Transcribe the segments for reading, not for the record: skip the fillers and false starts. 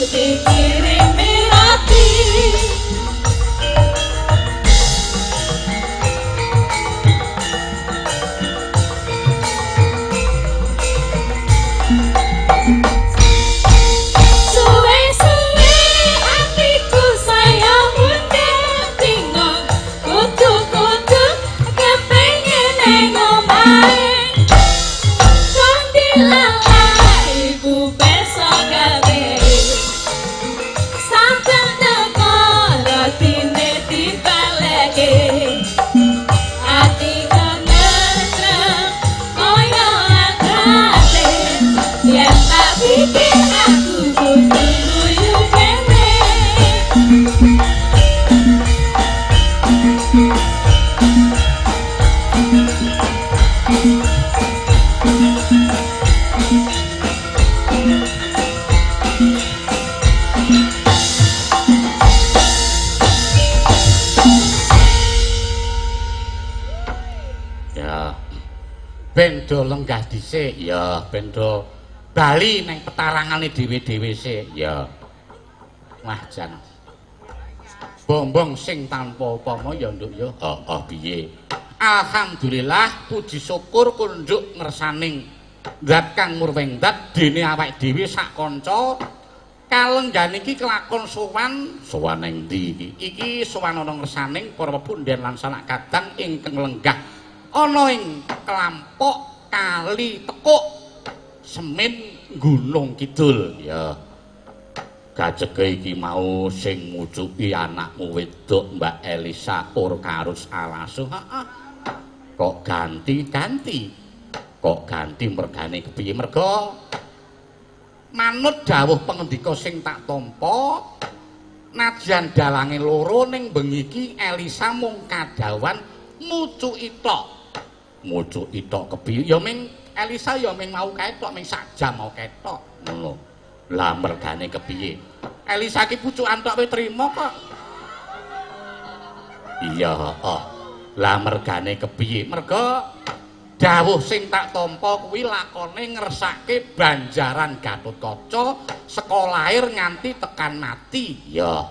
Dikirimi roti. Suwe-suwe atiku saya mundhak bingung, kudu-kudu kepengin nang omahe. Kok dilalah ibu besok kabeh. Saben teko rotine dibaleke. Ati ngetrem kaya agate. Yen tak pikir aku kudu guyu dhewe. Ya. Ben do lenggah dhisik, ya, ben do bali nang petarangane dhewe-dhewe sik, ya. Wah, jan. Bombong sing tanpa upama ya, Nduk ya. Heeh, piye? Alhamdulillah, puji syukur kunduk ngersaning zat kang murwing zat dene awake dhewe sak kanca kalenggan iki kelakon sowan, sowan nang ndi iki? Iki sowan ana ngersaning para pepundhen lan sanak kadang ingkang lenggah ana ing kelampok Kali Tekuk Semin Gunung Kidul, ya. Gajege iki mau sing mucuki anakmu wedok Mbak Elisa Orkarus Alaso. Heeh. Kok ganti-ganti? Kok ganti mergane kepiye? Merga manut dawuh pengendika sing tak tampa, nadyan dalange loro ning bengi iki Elisa mung kadhawan mucuki tok. Mucuki tok kepiye? Ya ming Elisa ya ming mau kae tok, ming sak jam mau kae tok. Ngono. Lah mergane kepiye? Elisa ki pucukan tok kowe trima kok. Iya, heeh. Lah mergane kepiye? Merga dawuh sing tak tampa kuwi lakone ngersake Banjaran Gatotkaca saka lair nganti tekan mati. Ya.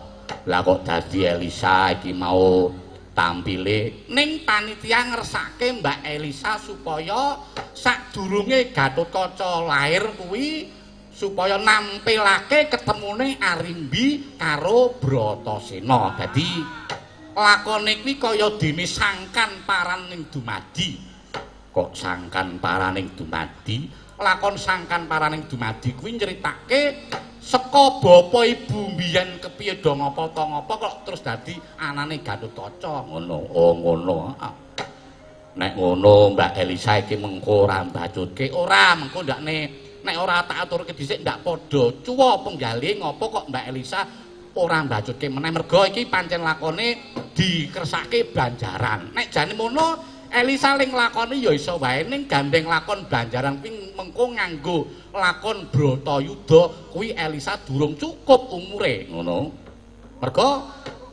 Lah kok dadi Elisa iki mau tampile ning panitia ngersake Mbak Elisa supaya sadurunge Gatotkaca lair kuwi supaya nampilake ketemune Arimbi karo Bratasena. Dadi lakone kuwi kaya dene sangkan paraning dumadi. Kok sangkan paraning dumadi? Lakon sangkan paraning dumadi kuwi nyritake saka bapa ibu mbiyen kepiye do ngapa ta ngapa kok terus dadi anane Gatotkaca ngono. Oh ngono. Nek ngono Mbak Elisa iki mengko ora mbacutke, ora mengko ndakne nek ora tak aturke dhisik ndak padha cuwa penggalih ngopo kok Mbak Elisa ora mbacutke meneh merga iki pancen lakone dikersake Banjaran. Nek jane mono Elisa ling lakone ya iso wae ning gandeng lakon Banjaran kuwi mengko nganggo lakon Bratayuda kuwi Elisa durung cukup umure ngono. Merga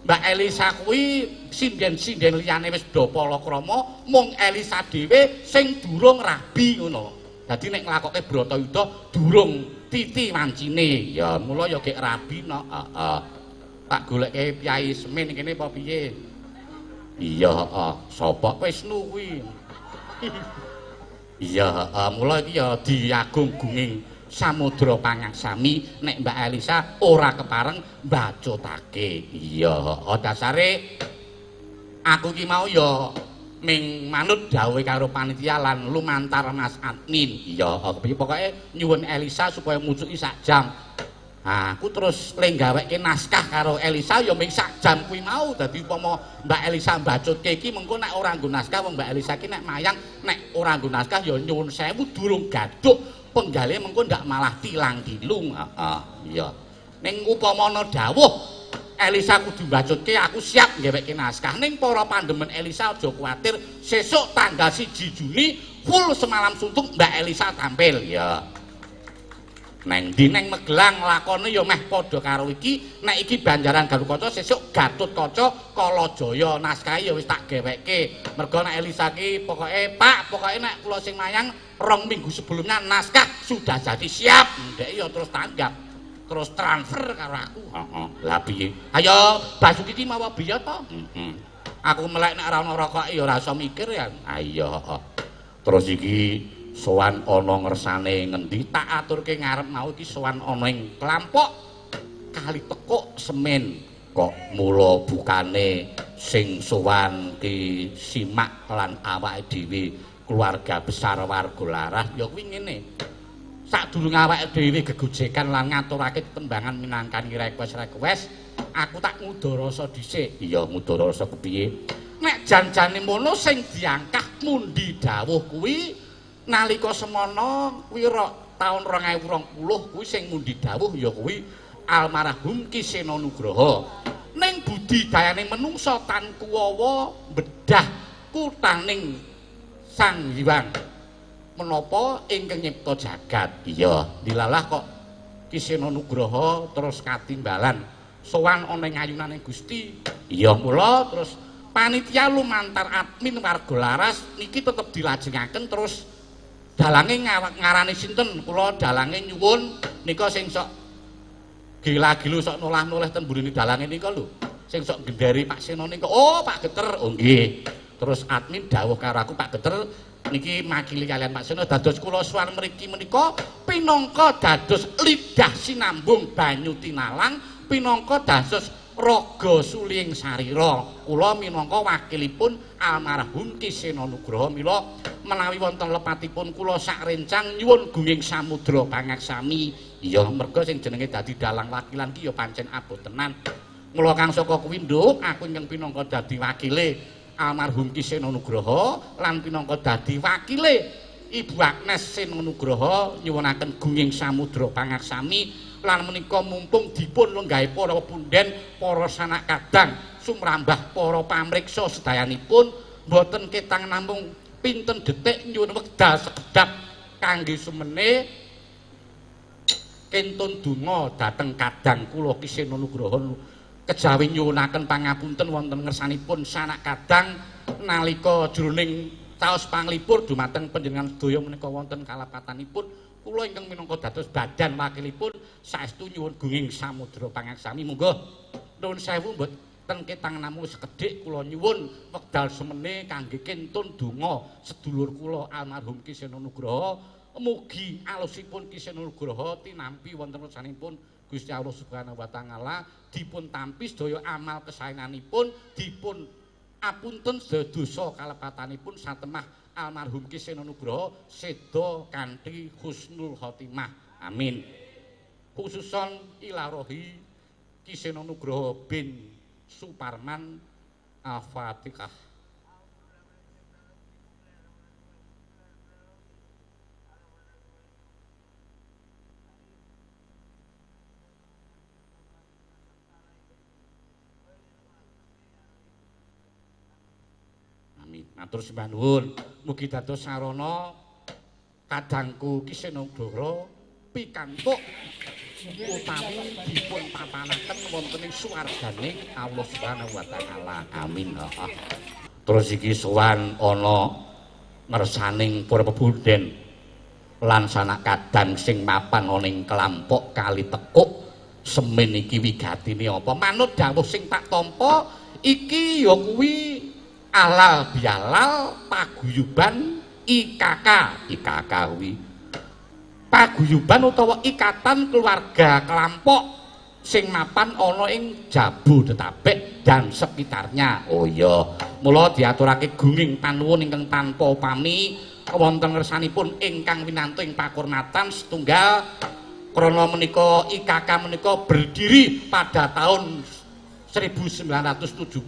Mbak Elisa kuwi sinden-sinden liyane wis do palakrama, mung Elisa dhewe sing durung rabi ngono. Dadi nek nglakoke Bratayuda durung titi wancine. Ya mula ya gek rabi no. Heeh. Tak goleke Kyai Semin kene apa piye? Iya, heeh. Sapa Wisnu kuwi? Iya, heeh. Mula iki ya diagung-gunging samudra pangaksami nek Mbak Elisa ora kepareng mbacutake. Iya, heeh. Dasare aku ki mau ya ming manut dawuhe karo panitia lan lumantar Mas Admin. Iya, kepiye pokoke nyuwun Elisa supaya mucuki sak jam. Nah, aku terus le gaweke naskah karo Elisa ya ming sak jam kuwi mau. Dadi upama Mbak Elisa mbacutke iki mengko nek ora nggo naskah wong Mbak Elisa ki nek mayang nek ora nggo naskah ya nyuwun sewu durung gaduk penggale mengko ndak malah tilang-tilung. Heeh, iya. Ning upama ana dawuh Elisa kudu mbacutke aku siap nggawekke naskah. Ning para pandemen Elisa aja kuwatir, sesuk tanggal 1 Juni full semalam suntuk Mbak Elisa tampil ya. Neng ndi neng Magelang lakone ya meh padha karo iki. Nek iki Banjaran Gatotkaca sesuk Gatotkaca Kalajaya naskahe ya wis tak geweke. Mergo nek Elisa ki pokoke Pak, pokoke nek kula sing mayang 2 minggu sebelumnya naskah sudah jadi siap. Ndek ya terus tanggap. Terus transfer karo aku. Heeh. Lah piye? Ayo Basuki iki mawa biya to? Heeh. Aku melek nek ora ana rokoke ya ora iso mikir ya. Ha iya, heeh. Terus iki sowan ana ngersane ngendi? Tak aturke ngarep mau iki sowan ana ing Klampok Kali Tekuk Semen. Kok mula bukane sing sowan ki simak lan awake dhewe keluarga besar warga Laras ya kuwi ngene. Sadurunge awake dhewe gegojekan lan ngaturake tembangan minangkani request-request, aku tak ngudarasa dhisik. Iya, ngudarasa kepiye? Nek jan-jane mono sing diangkah mundi dawuh kuwi nalika semono kuwi taun 2020 kuwi sing mundi dawuh ya kuwi almarhum Ki Seno Nugroho. Ning budidayane menungsa tan kuwawa bedah kutaning Sang Hyang menapa ingkang nyipta jagat. Iya, dilalah kok Ki Seno Nugroho terus katimbalan sowan ana ing ayunane Gusti. Iya, mula terus panitia lumantar admin warga Laras niki tetep dilajengaken terus dalange ngarani sinten? Kula dalange nyuwun nika sing sok gila-gilu sok nolah-noleh ten mburine dalange nika lho. Sing sok genderi Pak Seno nika. Oh, Pak Geter. Oh nggih. Terus admin dawuh karo aku, Pak Geter niki makili kalian Pak Seno dados kula suwan mriki menika pinangka dados lidah sinambung banyu tinalang, pinangka dados raga suling sarira. Kula minangka wakilipun almarhum Ki Seno Nugroho mila menawi wonten lepatipun kula sak rencang nyuwun gunging samudra pangaksami. Iya, merga sing jenenge dadi dalang wakilan ki ya pancen abot tenan. Mula kang saka kuwi nduk, aku ingkang pinangka dadi wakile almarhum Ki Seno Nugroho lan pinangka dadi wakile Ibu Agnes Seno Nugroho nyuwunaken gunging samudra pangaksami lan menika mumpung dipun lenggahi para punden, para sanak kadang sumrambah para pamriksa sedayanipun mboten ketang namung pinten detik nyuwun wekdal sekedhap kangge sumene kentun donga dhateng kadang kula Ki Seno Nugroho kejawi nyuwunaken pangapunten wonten ngersanipun sanak kadang nalika jroning caos panglipur dumateng panjenengan sedaya menika wonten kalepatanipun kula ingkang minangka dados badan wakilipun saestu nyuwun gunging samudra pangaksami. Monggo nuwun sewu mboten ketang namung sekedhik kula nyuwun wekdal semene kangge kentun donga sedulur kula almarhum Ki Seno Nugroho. Mugi alusipun Ki Seno Nugroho tinampi wonten ngersanipun Gusti Allah Subhanahu wa taala, dipun tampi sedaya amal kesaenanipun, dipun apunten sedaya dosa kalepatanipun satemah almarhum Ki Seno Nugroho seda kanthi husnul khotimah. Amin. Khususon ilarohi Ki Seno Nugroho bin Suparman. Al-Fatihah. Amin. Matur sembah nuwun. Mugi dados sarana kadangku Ki Seno Nugroho pikantuk utawi dipun papanaken wonten ing swargane Allah Subhanahu wa taala. Amin. Terus iki sowan ana ngersaning para pepunden lan sanak kadang sing mapan ana ing Klampok Kali Tekuk Semen iki wigatine apa? Manut dawuh sing tak tampa iki ya kuwi alal bihalal paguyuban IKK. IKK kuwi paguyuban utawa ikatan keluarga Klampok sing mapan ana ing Jabodetabek dan sekitarnya. Oh iya, mula diaturake gunging panuwun ingkang tanpa upami wonten ngersanipun ingkang winantu ing pakurmatan setunggal krana menika IKK menika berdiri pada tahun 1970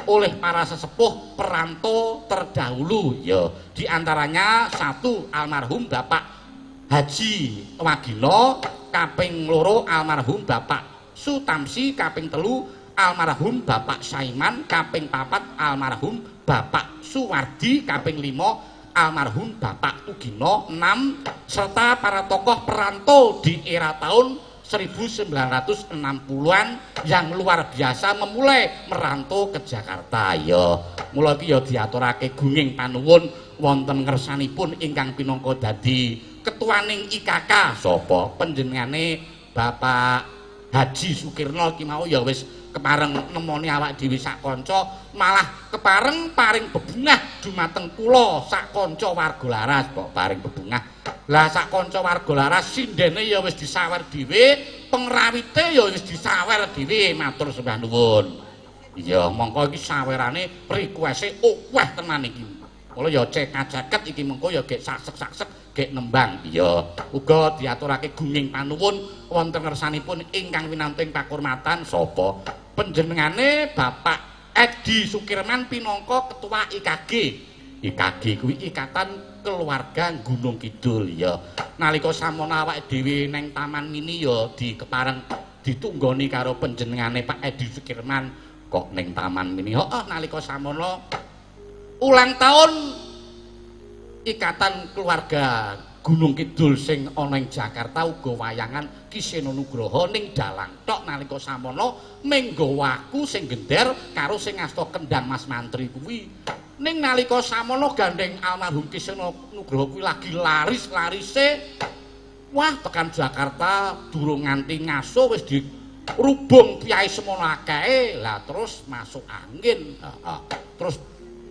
oleh para sesepuh perantau terdahulu. Ya, di antaranya satu almarhum Bapak Haji Wagino, kaping loro almarhum Bapak Sutamsi, kaping telu almarhum Bapak Saiman, kaping papat almarhum Bapak Suwardi, kaping lima almarhum Bapak Tugino, 6 serta para tokoh perantau di era tahun 1960-an yang luar biasa memulai merantau ke Jakarta. Ya, mula iki ya diaturake gunging panuwun wonten ngersanipun ingkang pinangka dadi ketuaning IKK sapa panjenengane Bapak Haji Sukirno iki mau ya wis kepareng nemoni awak dhewe sak kanca, malah kepareng paring bebungah dumateng kula sak kanca warga laras. Kok paring bebungah? Lah sak kanca warga laras sindene ya wis disawer dhewe, pengrawite ya wis disawer dhewe, matur sembah nuwun. Iya, mongko iki sawerane requeste akeh tenan iki. Mula ya cekak-ceket iki mengko ya gek saksek-saksek gek nembang. Iya, uga diaturake gunging panuwun wonten ngersanipun ingkang winantu ing pakurmatan sapa? Panjenengane Bapak Edi Sukirman pinangka Ketua IKG. IKG kuwi Ikatan Keluarga Gunung Kidul ya. Nalika samono awake dhewe neng Taman Mini ya dikepareng ditunggoni karo panjenengane Pak Edi Sukirman kok neng Taman Mini. Heeh, nalika samono ulang tahun Ikatan Keluarga Gunung Kidul sing ana ing Jakarta uga wayangan Ki Seno Nugroho ning dalang tok nalika samono menggawa aku sing gender karo sing ngasta kendang Mas Mantri kuwi. Ning nalika samono gandeng almarhum Ki Seno Nugroho kuwi lagi laris-larise. Wah, tekan Jakarta durung nganti ngaso wis dirubung piyai semono akehe. Lah terus masuk angin. Heeh. Terus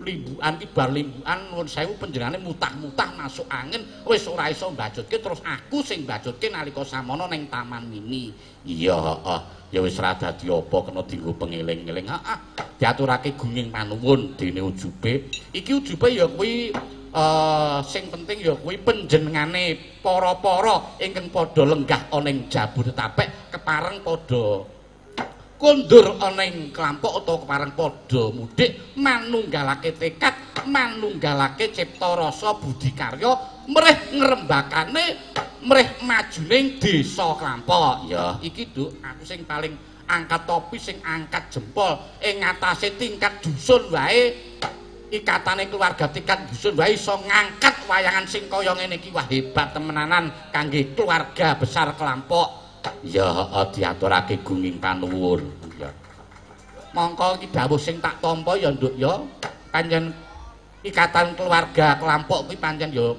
limbukan ki bar limbukan nuwun sewu panjenengane mutah-mutah masuk angin wis ora iso mbajutke, terus aku sing mbajutke nalika samono ning Taman Mini. Iya, heeh. Ya wis ora dadi apa kena dienggo pengeling-eling. Heeh. Diaturake gunging panuwun dene ujube. Iki ujube ya kuwi sing penting ya kuwi panjenengane para-para ingkang padha lenggah ana ing Jabodetabek kepareng padha kondur ana ing Klampok utawa kepareng padha mudik manunggalake tekad, manunggalake cipta rasa budi karya mrih ngrembakane mrih majuning desa Klampok. Ya iki Nduk, aku sing paling angkat topi, sing angkat jempol ing ngatasé tingkat dusun wae, ikatane keluarga tingkat dusun wae iso ngangkat wayangan sing kaya ngene iki. Wah, hebat temenanan kangge keluarga besar Klampok. Ya heeh, diaturake gunging panuwun. Ya. Mongko iki dawuh sing tak tampa ya Nduk ya. Pancen ikatan keluarga Klampok kuwi pancen ya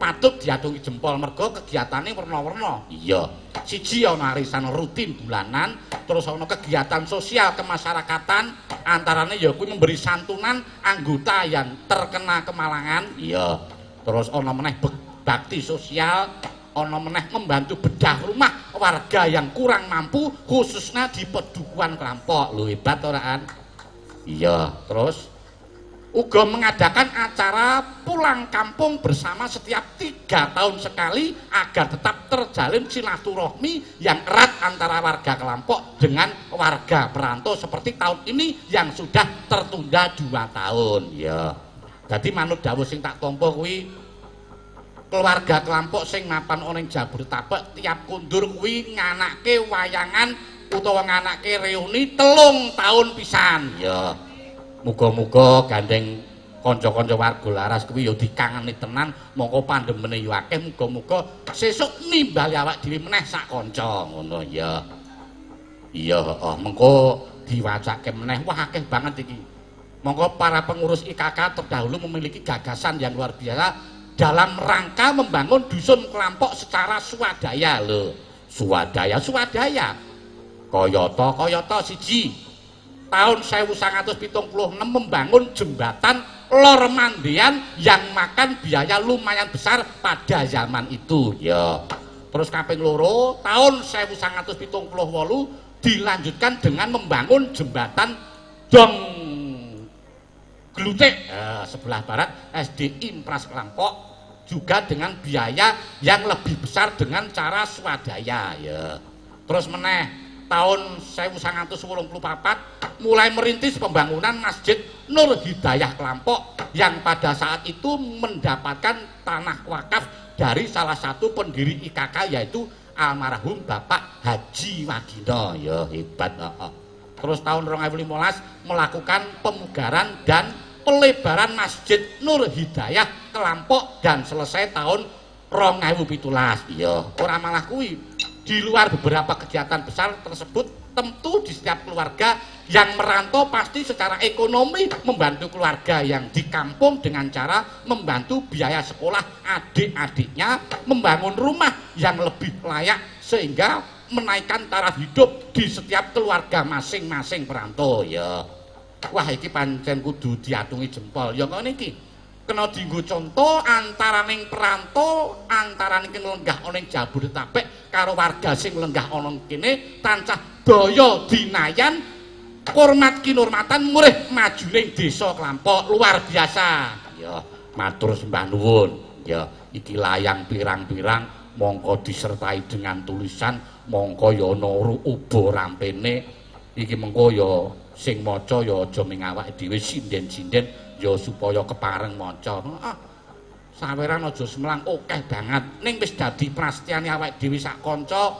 patut diatungi jempol mergo kegiatane werna-werna. Iya. Siji ana arisan rutin bulanan, terus ana kegiatan sosial kemasyarakatan, antarane ya kuwi memberi santunan anggota yang terkena kemalangan. Iya. Terus ana meneh bakti sosial, ana meneh membantu bedah rumah warga yang kurang mampu khususnya di pedukuhan Klampok. Lho hebat oraan. Iya, terus uga mengadakan acara pulang kampung bersama setiap 3 tahun sekali agar tetap terjalin silaturahmi yang erat antara warga Klampok dengan warga perantau seperti tahun ini yang sudah tertunda 2 tahun. Ya. Dadi manut dawuh sing tak tampa kuwi keluarga Klampok sing mapan ana ing Jabodetabek tiap kondur kuwi nganake wayangan utawa nganake reuni 3 tahun pisan. Ya. Muga-muga gandeng kanca-kanca warga laras kuwi ya dikangeni tenan, mongko pandemene ya akeh, muga-muga sesuk nimbali awak dhewe meneh sak kanca ngono ya. Iya, heeh, mengko diwacake meneh. Wah, akeh banget iki. Mongko para pengurus IKK terdahulu memiliki gagasan yang luar biasa dalam rangka membangun dusun Klampok secara swadaya lho. Swadaya, swadaya. Kayata, kayata siji. Tahun 1976 membangun jembatan Lor Mandean yang makan biaya lumayan besar pada zaman itu. Ya. Terus kaping loro tahun 1978 dilanjutkan dengan membangun jembatan Dong Glutik sebelah barat SD Impras Klampok juga dengan biaya yang lebih besar dengan cara swadaya. Ya. Terus meneh tahun 1984 mulai merintis pembangunan Masjid Nur Hidayah Klampok yang pada saat itu mendapatkan tanah wakaf dari salah satu pendiri IKK yaitu almarhum Bapak Haji Wagino. Ya hebat. Terus tahun 2015 melakukan pemugaran dan pelebaran Masjid Nur Hidayah Klampok dan selesai tahun 2017. Ya ora malah kuwi. Di luar beberapa kegiatan besar tersebut, tentu di setiap keluarga yang merantau pasti secara ekonomi membantu keluarga yang di kampung dengan cara membantu biaya sekolah adik-adiknya, membangun rumah yang lebih layak sehingga menaikkan taraf hidup di setiap keluarga masing-masing perantau ya. Wah iki pancen kudu diatungi jempol. Ya ngene iki. Kena dienggo conto antaraning perantau, antaraning lenggah ana ing Jabodetabek karo warga sing lenggah ana kene tansah daya dinayan hormat kinurmatan murih majuning desa Klampok luar biasa. Ya, matur sembah nuwun. Ya, iki layang pirang-pirang mongko disertai dengan tulisan mongko ya ana uba rampene iki mengko ya sing maca ya aja ming awake dhewe sinden-sinden ya supaya kepareng maca. Ah, saweran aja semelang akeh banget ning wis dadi prasetyane awake dhewe sak kanca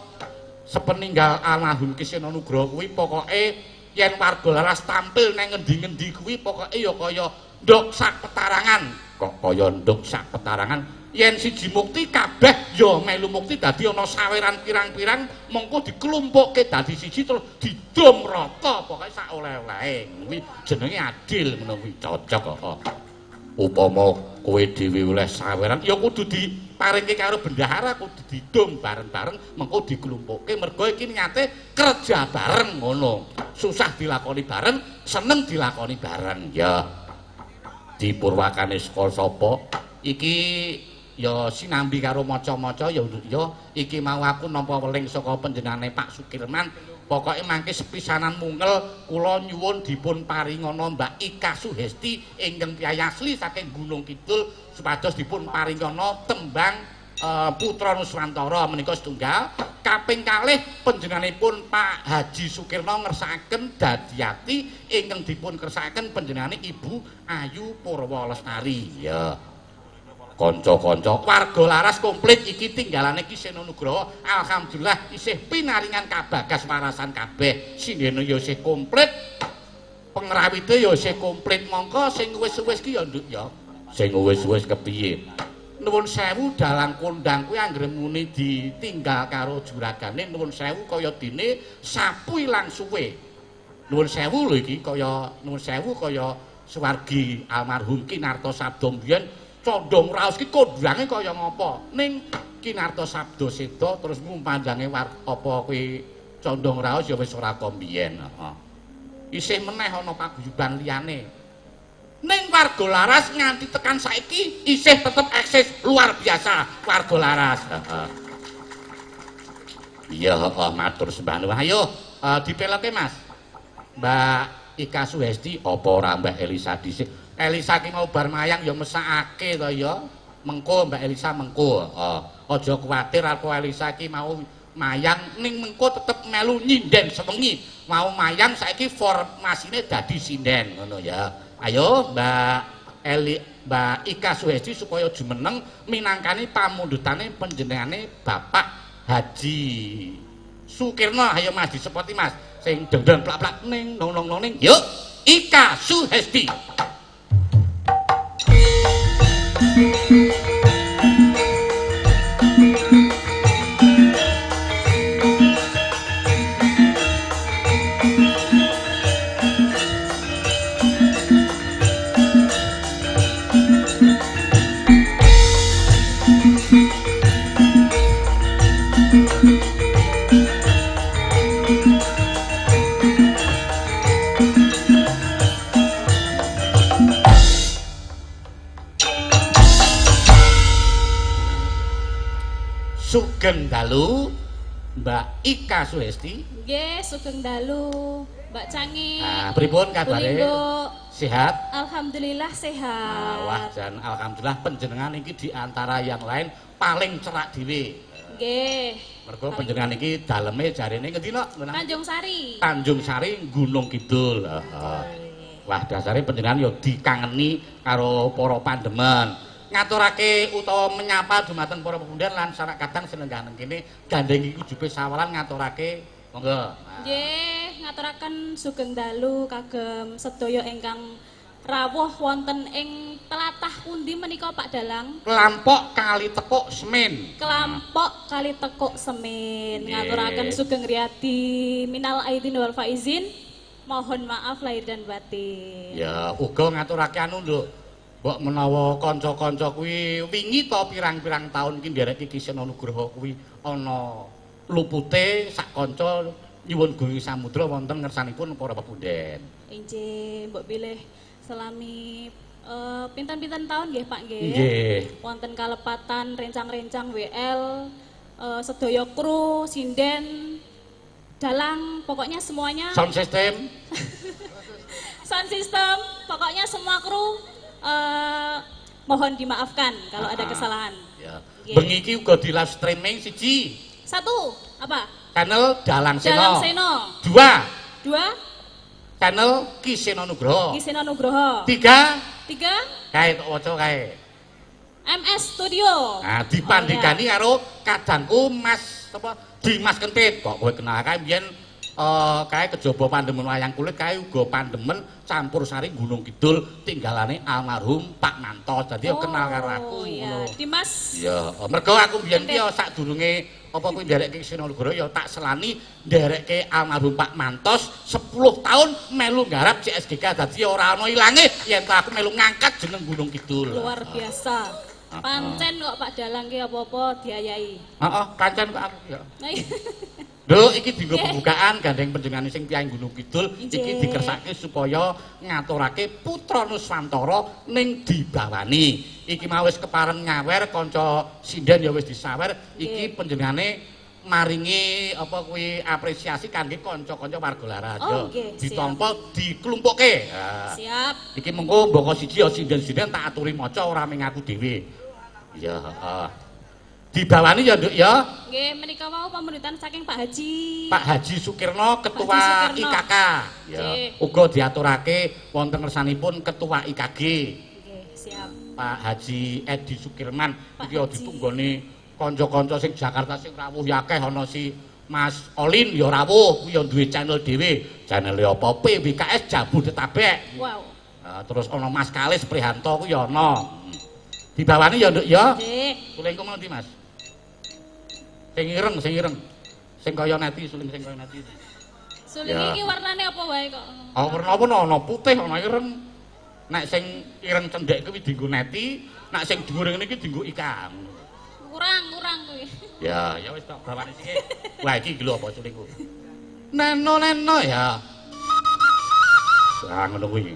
sepeninggal almarhum Ki Seno Nugroho kuwi pokoke yen warga Laras tampil nang ngendi-ngendi kuwi pokoke ya kaya nduk sak petarangan. Kok kaya nduk sak petarangan yen siji mukti kabeh ya melu mukti dadi ana saweran pirang-pirang mengko diklumpukke dadi siji terus didum rata pokoke sak oleh-olehe kuwi jenenge adil ngono kuwi cocok kok. Upama kowe dhewe oleh saweran ya kudu diparingke karo bendahara kudu didum bareng-bareng mengko diklumpukke mergo iki niate kerja bareng ngono. Susah dilakoni bareng, seneng dilakoni bareng ya. Dipurwakane saka sapa iki ya sinambi karo maca-maca ya ya iki mau aku nampa weling saka panjenengane Pak Sukirman pokoke mangke sepisanan mungel kula nyuwun dipun paringana Mbak Ika Suhesti ingkang piyai asli saking Gunung Kidul supados dipun paringana tembang Putra Nuswantara menika setunggal kaping kalih panjenenganipun Pak Haji Sukirno ngersakaken dadiati ingkang dipun kersakaken panjenengane Ibu Ayu Purwa Lestari ya. Kanca-kanca warga Laras komplit iki tinggalane Ki Seno Nugroho alhamdulillah isih pinaringan kabagas warasan kabeh sindene ya isih komplit pengrawite ya isih komplit mongko sing wis-wis ki ya nduk ya sing wis-wis kepiye nuwun sewu dalang kondang kuwi anggere muni ditinggal karo juragane nuwun sewu kaya dene sapu ilang suwe nuwun sewu lho iki kaya nuwun sewu kaya swargi almarhum Ki Narto Sabdo mbiyen condong raos ki kondange kaya ngapa ning Ki Narto Sabdo seda terus ngumpanjange apa kuwi condong raos ya wis ora kaya mbiyen heeh isih meneh ana paguyuban liyane ning warga Laras nganti tekan saiki isih tetep eksis luar biasa warga Laras heeh iya heeh matur sembah nuwun ayo dipeloke Mas Mbak Ika Suhesti apa ora Mbak Elisa dhisik Elisa ki mau bar mayang ya mesakake to ya. Mengko Mbak Elisa mengko. Heeh. Aja kuwatir aku Elisa ki mau mayang ning mengko tetep melu nyinden sewengi. Mau mayang saiki formasine dadi sinden ngono ya. Ayo Mbak Eli Mbak Ika Suhesti supaya jumeneng minangkani pamundhutane panjenengane Bapak Haji Sukirno. Ayo Mas disepoti Mas sing dendeng plak-plak ning nong nong ning. Yuk Ika Suhesti. Sugeng dalu Mbak Ika Suhesti. Nggih, sugeng dalu Mbak Cangi. Ah, pripun kabare? Sehat? Alhamdulillah sehat. Ah, wah, jan alhamdulillah panjenengan iki di antara yang lain paling cerak dhewe. Nggih. Mergo panjenengan iki daleme jarene ngendi lho? Tanjung Sari. Tanjung Sari Gunung Kidul. Heeh. Wah, dasare panjenengan ya dikangeni karo para pandemen. Ngaturake utawa menyapa dumateng para pemuda lan sanak kadang senenggah nang kene gandeng iki ujube sawalan ngaturake monggo. Nggih, ngaturaken sugeng dalu kagem sedaya ingkang rawuh wonten ing tlatah pundi menika Pak Dalang? Klampok Kali Tekuk Semen. Klampok Kali Tekuk Semen. Ngaturaken sugeng riyadi minal aidin wal faizin. Mohon maaf lahir dan batin. Ya, uga ngaturake anu Nduk. Mbok menawa kanca-kanca kuwi wingi to pirang-pirang taun iki nderek Ki Seno Nugroho kuwi ana lupute sak kanca nyuwun gunging samudra wonten ngersanipun para pepunden. Inggih, mbok bilih selami pinten-pinten taun nggih Pak nggih. Nggih. Wonten kalepatan rencang-rencang WL, sedaya kru, sinden, dalang, pokoknya semuanya. Sound system. Sound system, pokoknya semua kru mohon dimaafkan kalau ada kesalahan. Ya. Bengi iki uga di live streaming siji. Satu, apa? Channel Dalang Seno. Dalang Seno. Dua. Channel Ki Seno Nugroho. Ki Seno Nugroho. Tiga. Kae tok waca kae. MS Studio. Nah, dipandhegani karo kadangku Mas apa Dimas Kentit. Kok kowe kenal kae biyen kae kejaba pandemen wayang kulit kae uga pandemen campur sari Gunung Kidul tinggalane almarhum Pak Manto. Dadi yo kenal karo aku ngono. Dimas. Iya, mergo aku biyen ki sadurunge apa kuwi nderekke Ki Seno Nugroho ya tak selani nderekke almarhum Pak Mantos 10 tahun melu nggarap CSGK dadi ora ana ilange yen ta aku melu ngangkat jeneng Gunung Kidul. Luar biasa. Pancen kok Pak Dalang ki apa-apa diayai. Heeh, pancen kok aku ya. Lho iki dienggo pembukaan gandeng panjenengane sing tiyang Gunung Kidul iki dikersake supaya ngaturake Putra Nuswantara ning dibawani. Iki mau wis kepareng nyawer kanca sinden ya wis disawer iki panjenengane maringi apa kuwi apresiasi kangge kanca-kanca warga Laras. Oh, ditampa diklumpukke. Siap. Iki mengko mboko siji ya sinden-sinden tak aturi maca ora mung aku dhewe. Ya, heeh. Dibawani ya, Nduk ya. Nggih, menika wau pamundhutan saking Pak Haji. Pak Haji Sukirno, Ketua IKK. Ya, uga diaturake wonten ngersanipun Ketua IKG. Nggih, siap. Pak Haji Edi Sukirman iki ya ditunggoni kanca-kanca sing Jakarta sing rawuh ya akeh ana si Mas Olin ya rawuh kuwi ya duwe channel dhewe. Channele apa? PWKS Jabodetabek. Wow. Nah, terus ana Mas Kalis Prihanto kuwi ya ana. Dibawani ya, Nduk ya. Nggih. Sulingku mau ndi, Mas? Sing ireng, sing ireng. Sing kaya neti, suling sing kaya neti. Suling iki warnane apa wae kok? Oh, warna apa ana putih, ana ireng. Nek sing ireng cendhek kuwi dienggo neti, nek sing dhuwur ngene iki dienggo ikan. Kurang kuwi. Ya, ya wis tok bawane siki. Wah, iki lho apa sulingku. Neno neno ya. Ah, ngono kuwi.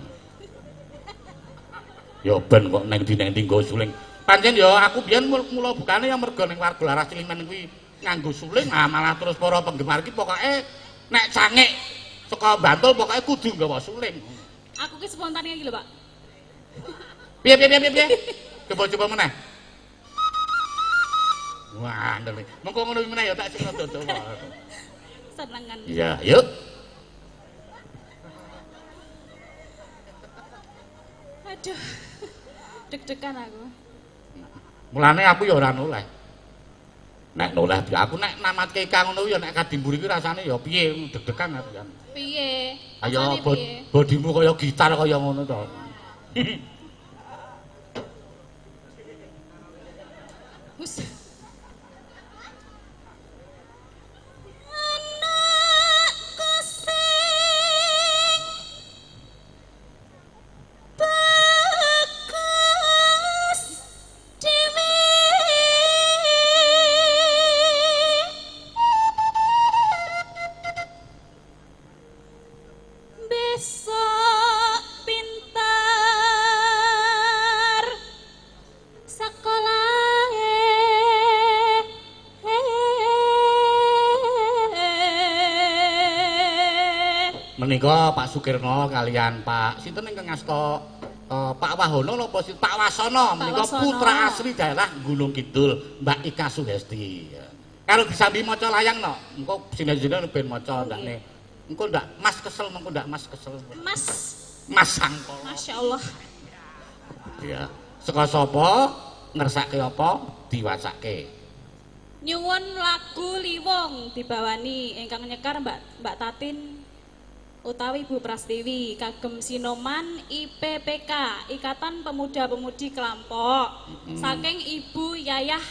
Ya ben kok neng ndi-neng ndi nggo suling. Pancen ya aku biyen mula bukane ya mergo ning warga Laras Cilimen kuwi nganggo suling, ah malah terus para penggemar iki pokoke nek cangik saka Bantul pokoke kudu nggawa suling. Aku ki spontan iki lho, Pak. Piye piye piye piye? Coba-coba meneh. Wah, ngene. Mengko ngono meneh ya tak sing rada dawa. Senengan. Iya, yuk. Aduh. Deg-degan aku. Mulane aku ya ora noleh. Nek noleh aku nek namatke Ika ngono ya nek kadimburi kuwi rasane ya piye deg-degan aku ya. Piye? Ayo bodimu kaya gitar kaya ngono to. Hus. Menika Pak Sukirno kalian Pak sinten ingkang ngasta Pak Wahono napa Pak Wasono menika putra asli daerah Gunung Kidul Mbak Ika Suhesti. Karo disambi maca layang no, engko sinden-sinden ben maca ndakne. Engko ndak Mas kesel mengko ndak Mas kesel. Mas Mas Sangkala. Masya Allah. Iya. Saka sapa ngersake apa diwacake. Nyuwun lagu Liwung dibawani ingkang nyekar Mbak Tatin utawi Bu Prastiwi kagem Sinoman IPPK Ikatan Pemuda-Pemudi Klampok saking Ibu Yayah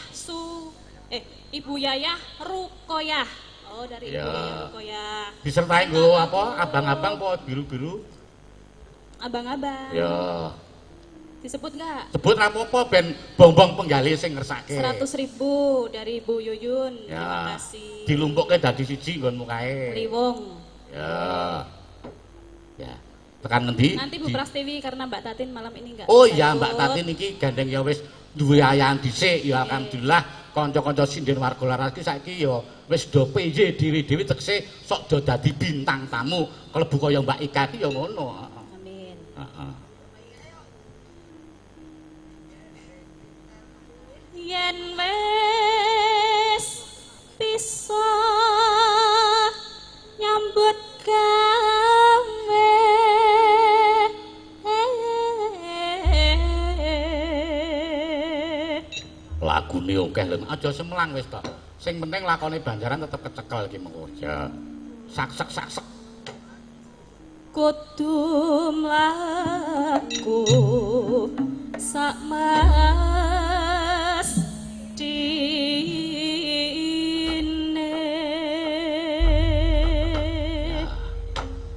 Ibu Yayah Rukoyah. Oh, dari Ibu Yayah Rukoyah. Disertai nggo apa? Abang-abang apa biru-biru? Abang-abang. Ya. Disebut enggak? Sebut ra apa-apa ben bongbong penggalih sing ngersake. 100.000 dari Bu Yuyun. Ya. Terima kasih. Dilumpukke dadi siji nggonmu kae. Liwong. Ya. Ya. Tekan ngendi? Nanti Bu Prastiwi karena Mbak Tatin malam ini enggak. Oh iya, Mbak Tatin iki gandeng ya wis duwe ayahan dhisik ya alhamdulillah kanca-kanca sinden warga Laras iki saiki ya wis do PY dhewe-dhewe tegese sok do dadi bintang tamu kelebu kaya Mbak Ika iki ya ngono. Amin. Heeh. Yen wis bisa nyambut gawe lagune akeh lho, aja semelang wis to. Sing penting lakone Banjaran tetep kecekel iki mengko. Ya. Sak-sek sak-sek. Kudu mlaku sak mas dine.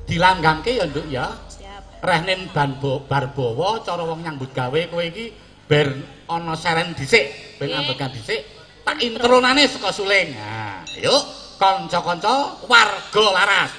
Dilanggamke ya, Nduk ya. Siap. Rehnen barbawa cara wong nyambut gawe kowe iki ben ana seren dhisik, ben ambekan dhisik, tak intronane saka suling. Nah, yuk kanca-kanca warga Laras.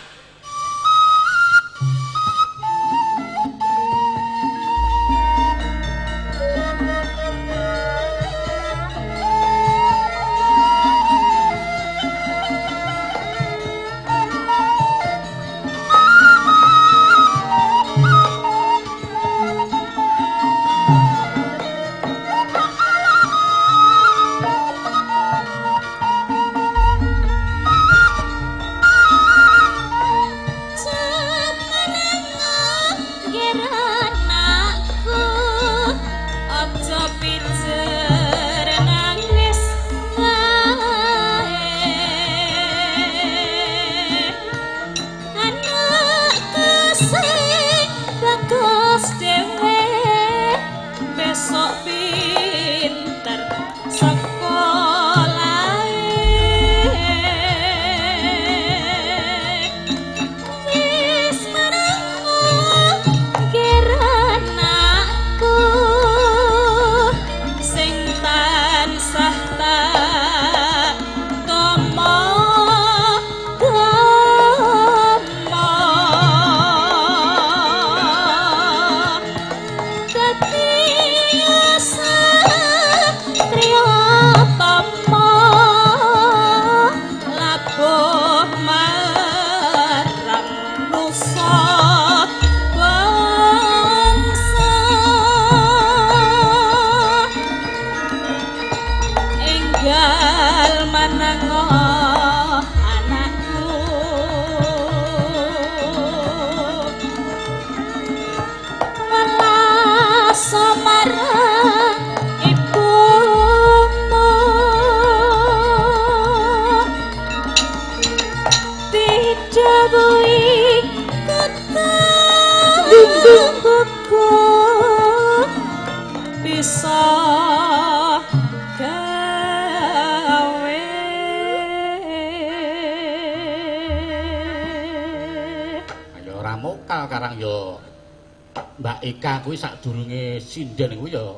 Mbak Ika kuwi sadurunge sinden kuwi ya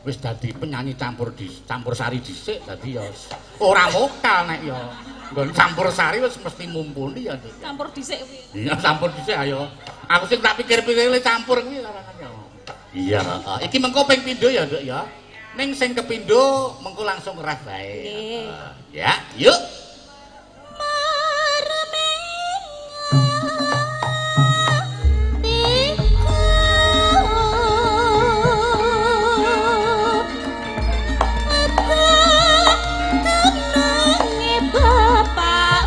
wis dadi penyanyi campur di campur sari dhisik, dadi ya ora mokal nek ya nggon campur sari wis mesti mumpuni ya. Campur dhisik kuwi. Iya, campur dhisik ayo. Aku sing tak pikir-pikir le campur kuwi karangan ya. Iya, iki mengko ping pindho ya, Nduk ya. Ning sing kepindho mengko langsung ref bae. Ya, yuk. Kewajiban.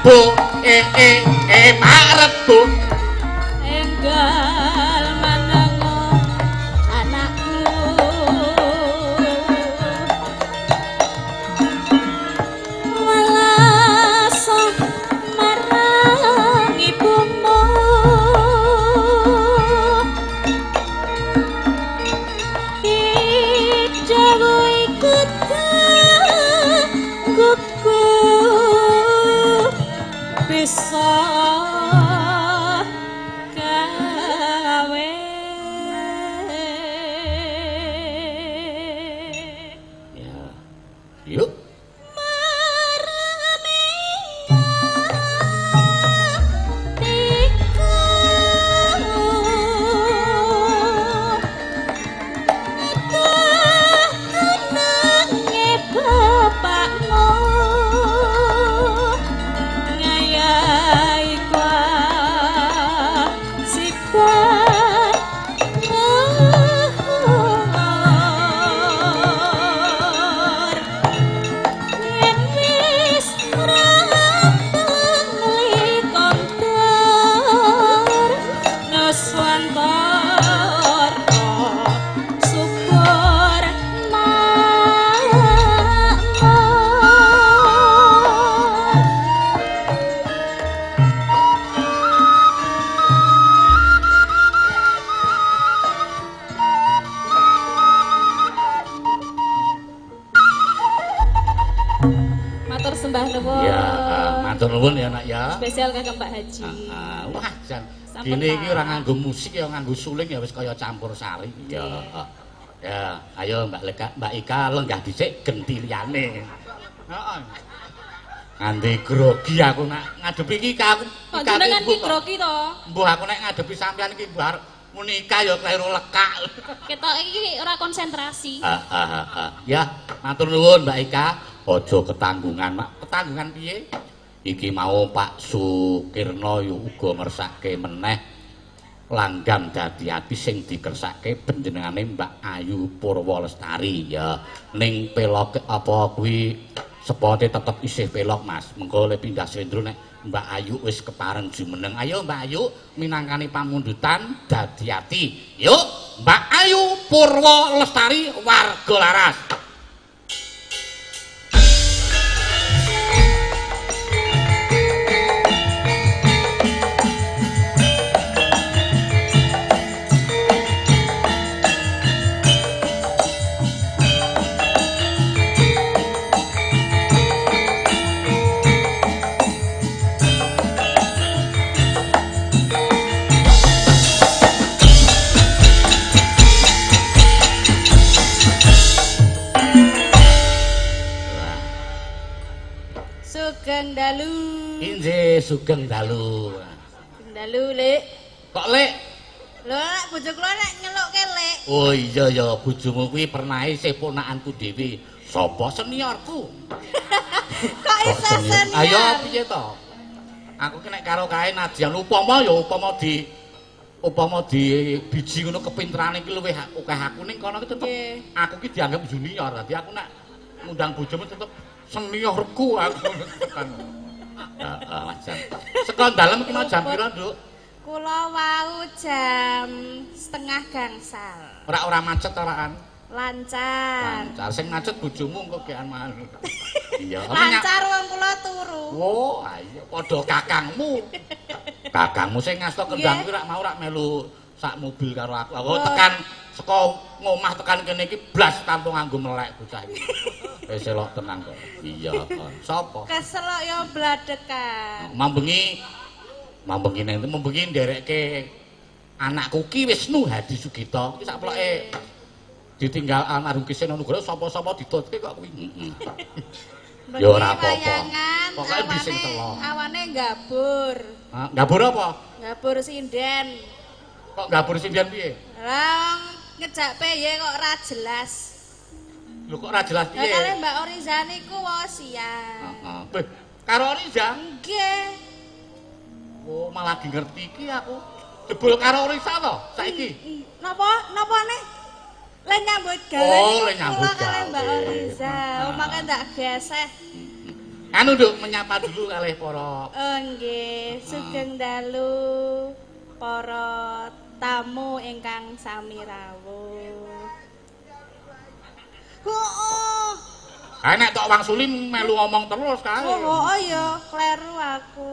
Rebo eh eh eh Pak Rebo enggal manengo anakku welas marang ibumu didhawuhi kuku bisa gawe. Ya. Yuk. Nuwun ya nak ya. Spesial kagem Pak Haji. Wah, jan. Dene iki ora nganggo musik ya nganggo suling ya wis kaya campur sari. Ya. Ya, ayo Mbak Leka, Mbak Ika lenggah dhisik genti liyane. Heeh. Nganti grogi aku nak ngadepi iki aku. Kok jenengan iki grogi to? Mbuh aku nek ngadepi sampean iki mbuh arep muni Ika ya kleru lekak. Ketok iki ora konsentrasi. Heeh. Ya, matur nuwun Mbak Ika. Aja ketanggungan, Mak. Ketanggungan piye? Iki mau Pak Sukirno yo uga ngersake meneh langgam dadi ati sing dikersake panjenengane Mbak Ayu Purwa Lestari ya. Ning pelok apa kuwi sepote tetep isih pelok Mas. Mengko le pindah slendro nek Mbak Ayu wis kepareng jumeneng. Ayo Mbak Ayu minangkani pamundutan dadi ati. Yuk Mbak Ayu Purwa Lestari warga Laras. Sugeng dalu. Injih sugeng dalu. Sugeng dalu, Lek. Kok Lek? Lho, nek bojo kula nek nyelukke Lek. Oh iya ya, bojomu kuwi pernah isih ponakanku dhewe. Sapa seniorku? Kok iso senior? Ayo piye to? Aku ki nek karo kae nadyan upama ya upama di biji ngono kepinterane ki luwih akeh aku ning kono ki tetep aku ki dianggap junior. Dadi aku nek ngundang bojomu tetep seniorku aku tekan. Heeh, Mas. Saka dalem iki mau jam pira, Nduk? Kula wau jam 1:30. Ora macet oraan? Lancar. Lancar. Sing macet bojomu engko gekan mangan. Iya. Lancar wong kula turu. Oh, ayo padha kakangmu. Kakangmu sing ngasta kendang kuwi rak mau rak melu sak mobil karo aku. Aku tekan saka ngomah tekan kene iki blas tanpa nganggo melek bocah iki. Wis elok tenang kok. Iya, sapa? Keselok ya bladekan. Mambengi nang mambengi nderekke anakku ki Wisnu Hadi Sugito. Ki sak ploke ditinggal almarhum Ki Seno Nugroho sapa-sapa ditutke kok kuwi. Heeh. Ya ora apa-apa. Pokoke bising telo. Awane gabur. Gabur apa? Gabur sinden. Kok gabur sinden piye? Lah ngejak piye kok ora jelas. Lho kok ora jelas piye? Lah kale Mbak Oriza niku wae siang. Heeh. Beh, karo Oriza? Nggih. Oh, malah lagi ngerti iki aku. Jebul karo Oriza to saiki? Napa? Napane? Le nyambut gawe. Oh, le nyambut gawe. Kale Mbak Oriza. Oh, makane ndak geseh. Anu Nduk, menyapa dulu kalih para. Oh nggih, sugeng dalu para tamu ingkang sami rawuh. Heeh. Ha nek tok wangsuli melu ngomong terus kae. Oh, oh ya, kleru aku.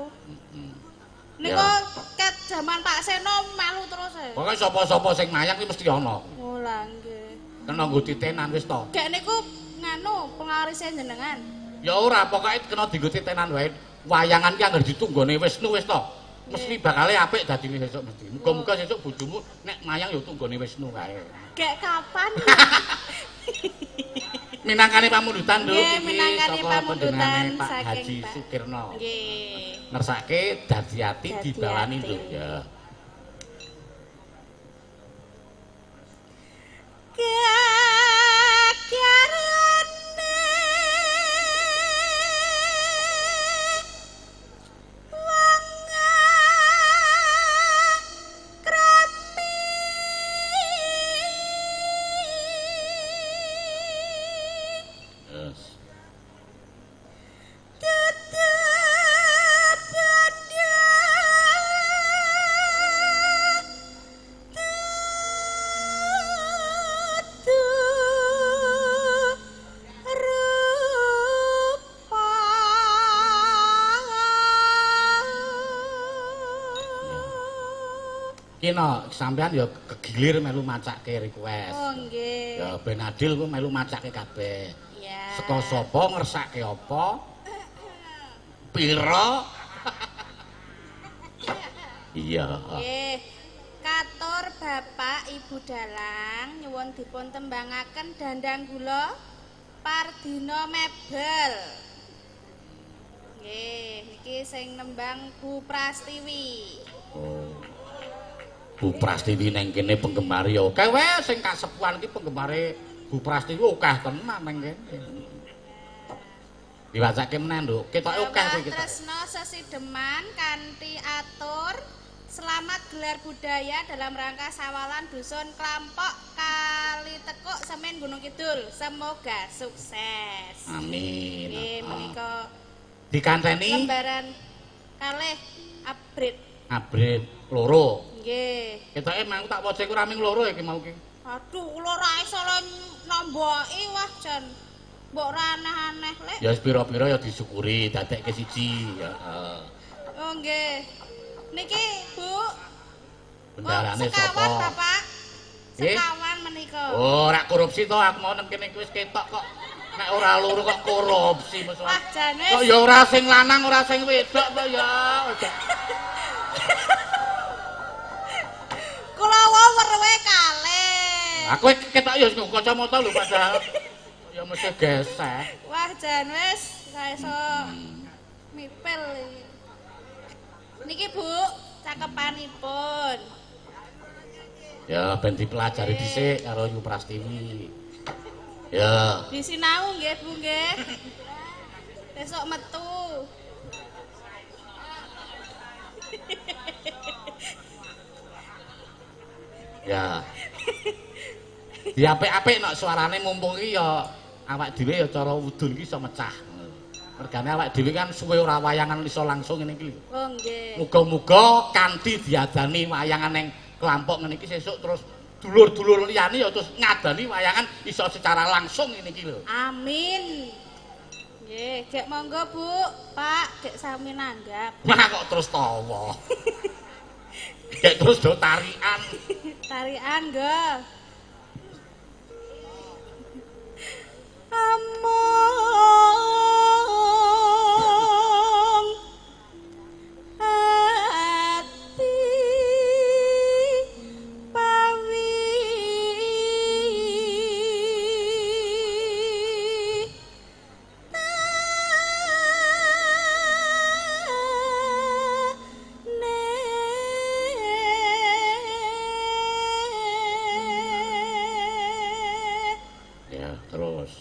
Niku ket jaman Pak Seno melu terus e. Pokoke sapa-sapa sing mayang kuwi mesti ana. Oh lah nggih. Kena nggo titenan wis to. Gek niku nganu pengarise jenengan. Ya ora, pokoke kena dienggo titenan wae. Wayangan ki anggere ditunggone Wisnu wis to. Mesti bakale apik dadine sesuk mesti. Muga-muga sesuk bojomu nek mayang ya tunggone Wisnu kae. Gek kapan? Minangkane pamundutan, Nduk. Nggih, minangkane pamundutan Pak saking Haji Pak Sukirno. Nggih. Ngersake dadi ati dibalani, Nduk. Ya. Kena sampean ya kegilir melu macake request. Oh nggih. Ya ben adil ku melu macake kabeh. Iya. Saka sapa ngersake apa? Pira? Iya. Nggih. Katur Bapak Ibu Dalang nyuwun dipun tembangaken dandang gula Pardina Mebel. Nggih, niki sing nembang Bu Prastiwi. Oh. Bu Prastiwi neng kene penggemar ya akeh wae sing kasepuhan iki penggemare Bu Prastiwi akeh tenan neng kene. Diwacake meneh, Nduk. Ketoke akeh kowe iki. Tresno sesideman kanthi atur selamat gelar budaya dalam rangka sawalan dusun Klampok Kalitekuk Semen Gunung Kidul. Semoga sukses. Amin. Nggih, menika dikanteni lembaran kalih abrit. Abrit loro. Nggih. Ketoke mau tak waca iku raming loro iki mau ki. Aduh, kula ora iso nambahi wah jan. Mbok ora aneh-aneh lek. Ya wis pira-pira ya disyukuri, dadekke siji. Heeh. Oh nggih. Niki, Bu. Bendarane sapa? Sekawan, Bapak. Sekawan menika. Oh, ora korupsi to aku mau nang kene iki wis ketok kok. Nek ora loro kok korupsi mesti. Wah, jan wis. Kok ya ora sing lanang, ora sing wedok to ya. Kula weruhe kalih. Aku ketok ya nggo kacamata lho padahal. Ya mesti gesek. Wah, jan wis ora iso mipil iki. Niki Bu, cakepanipun. Ya ben dipelajari dhisik karo Yu Prastiwi. Ya. Disinau nggih Bu nggih. Besok metu. Ya. Diapik-apik nek suarane mumpung iki ya awak dhewe ya cara wudun iki iso mecah. Mergane awak dhewe kan suwe ora wayangan iso langsung ngene iki lho. Oh nggih. Muga-muga kanthi diadani wayangan ning kelompok ngene iki sesuk terus dulur-dulur liyane ya terus ngadani wayangan iso secara langsung ngene iki lho. Amin. Nggih, gek monggo Bu, Pak, gek sami nanggap. Wah kok terus tawa. Gek terus do tarian. Tarian nggo. Among ati pawi Ya, terus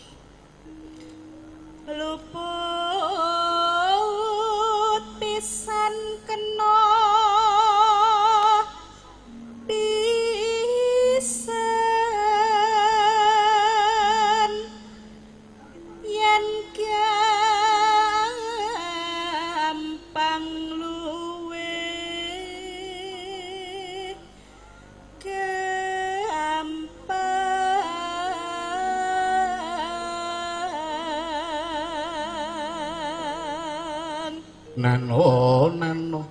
Nano nano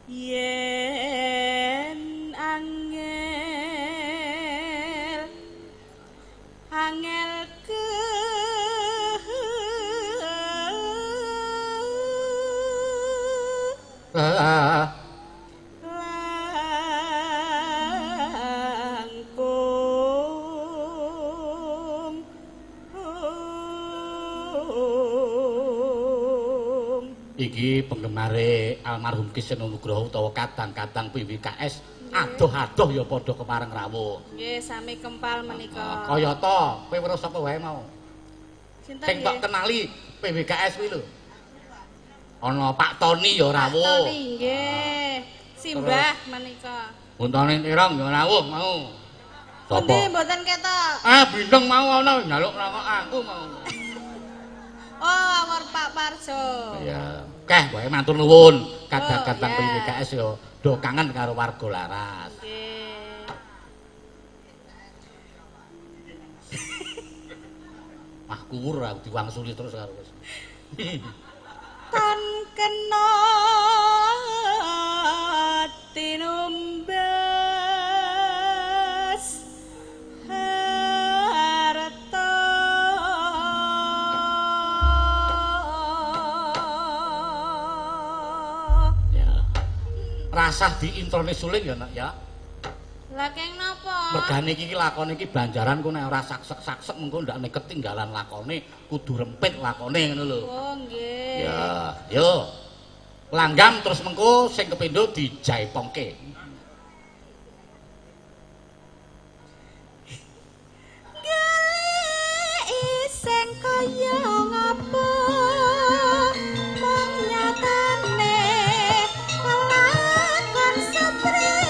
yen angel angel ke langkung iki penggemare almarhum Ki Seno Nugroho utawa kadang-kadang PWKS adoh-adoh ya padha kepareng rawuh. Nggih, sami kempal menika. Kayata kowe weruh sapa wae mau? Sinten sing tok kenali PWKS kuwi lho. Ana Pak Tony ya rawuh. Pak Tony nggih. Simbah menika. Untane Tirong ya rawuh mau. Sapa? Pundi mboten ketok? Ah, bindeng mau ana njaluk rokok aku mau. Oh, awor Pak Parjo. Iya. Keh, wae matur nuwun. Kadang-kadang PWKS ya do kangen karo warga Laras. Nggih. Wah, kuwur aku diwangsuli terus karo wis. Tan kena tinumbas harta. Rasah diintrone suling ya nak ya. Lah keng napa? Mergane iki lakone iki banjaran ku nek ora saksek-saksek mengko ndakne ketinggalan lakone, kudu rempit lakone ngono lho. Oh nggih. Ya, yo. Langgam terus mengko sing kepindho dijaipongke. Goleki sing kaya ngapa? Mung nyatane lakon seprene.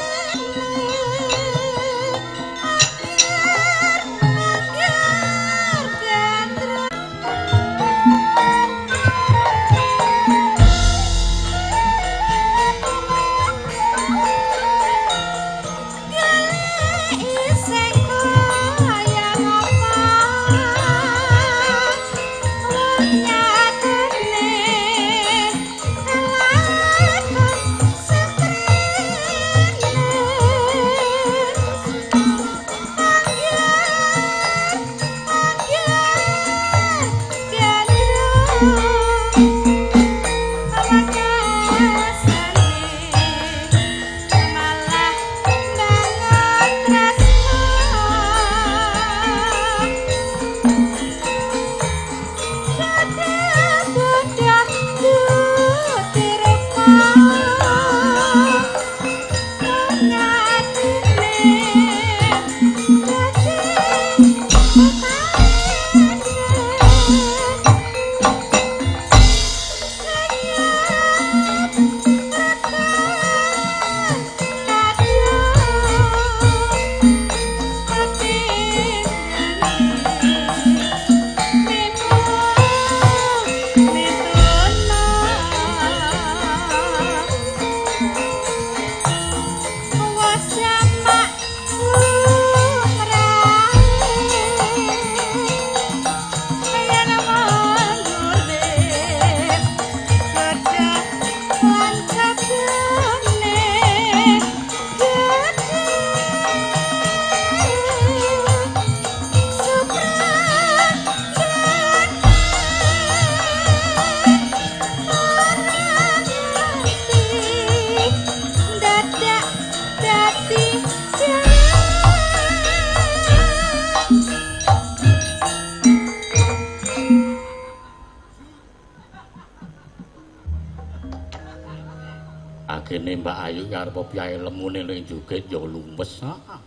Agene Mbak Ayu arep piye lemune ning joget ya lumes. Heeh.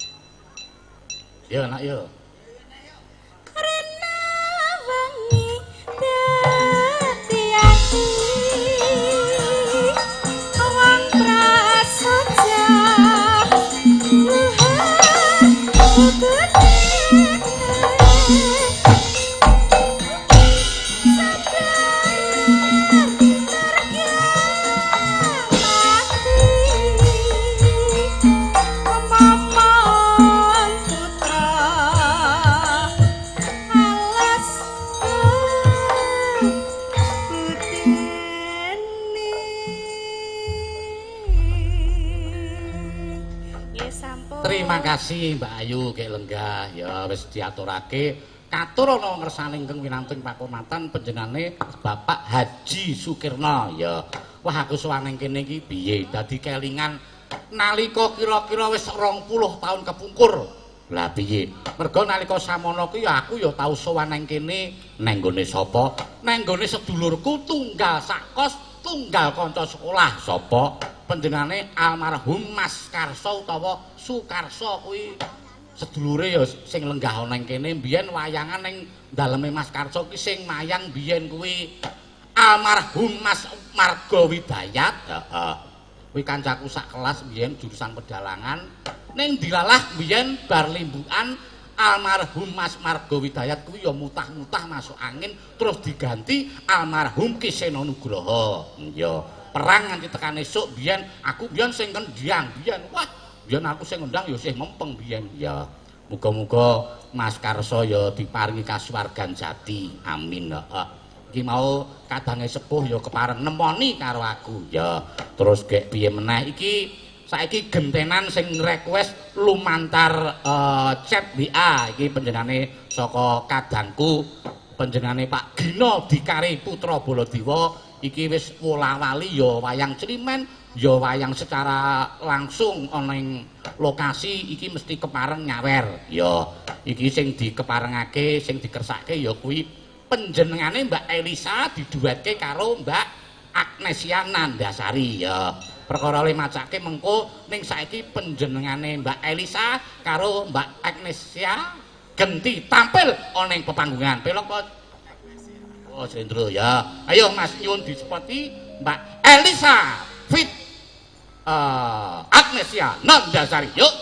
Ya nak ya. Rena wengi dadi ati wong prasaja Putra Terima kasih Mbak Ayu gek lenggah ya wis diaturake. Katur ana ngersane ingkang winantung pakurmatan panjenengane Bapak Haji Sukirno ya. Wah aku sowan ning kene iki piye dadi kelingan nalika kira-kira wis 20 tahun kepungkur. Lah piye? Mergo nalika samono ki ya aku ya tau sowan nang kene nang nggone sapa? Nang nggone sedulurku tunggal sak kos, tunggal kanca sekolah sapa? Panjenengane almarhum Mas Karso utawa Sukarso kuwi sedulure ya sing lenggah ana ning kene biyen wayangan ning daleme Mas Karso ki sing mayang biyen kuwi almarhum Mas Margo Widayat. Heeh. Kuwi kancaku sak kelas biyen jurusan pedalangan. Ning dilalah biyen bar limbukan almarhum Mas Margo Widayat kuwi ya mutah-mutah masuk angin terus diganti almarhum Ki Seno Nugroho. Ya, perang nganti tekan esuk biyen aku biyen sing kendhang biyen. Wah, biyen aku sing ngendang ya sih mempeng biyen. Ya, muga-muga Mas Karso ya diparingi kasuwargan jati. Amin. Heeh. Iki mau kadange sepuh ya kepareng nemoni karo aku. Ya, terus gek piye meneh iki saiki gentenan sing request lumantar chat WA iki panjenengane saka kadangku panjenengane Pak Gino Dikari Putra Baladewa iki wis wola-wali ya wayang climen ya wayang secara langsung ana ing lokasi iki mesti kepareng nyawer ya iki sing dikeparengake sing dikersake ya kuwi panjenengane Mbak Elisa diduetke karo Mbak Agnesia Nandasari ya. Perkara le macake mengko ning saiki panjenengane Mbak Elisa karo Mbak Agnesia genti tampil ana ing pepanggungan. Pelok po. Oh, Slendro ya. Ayo Mas nyuwun disepoti Mbak Elisa fit Agnesia Nandasari. Yuk.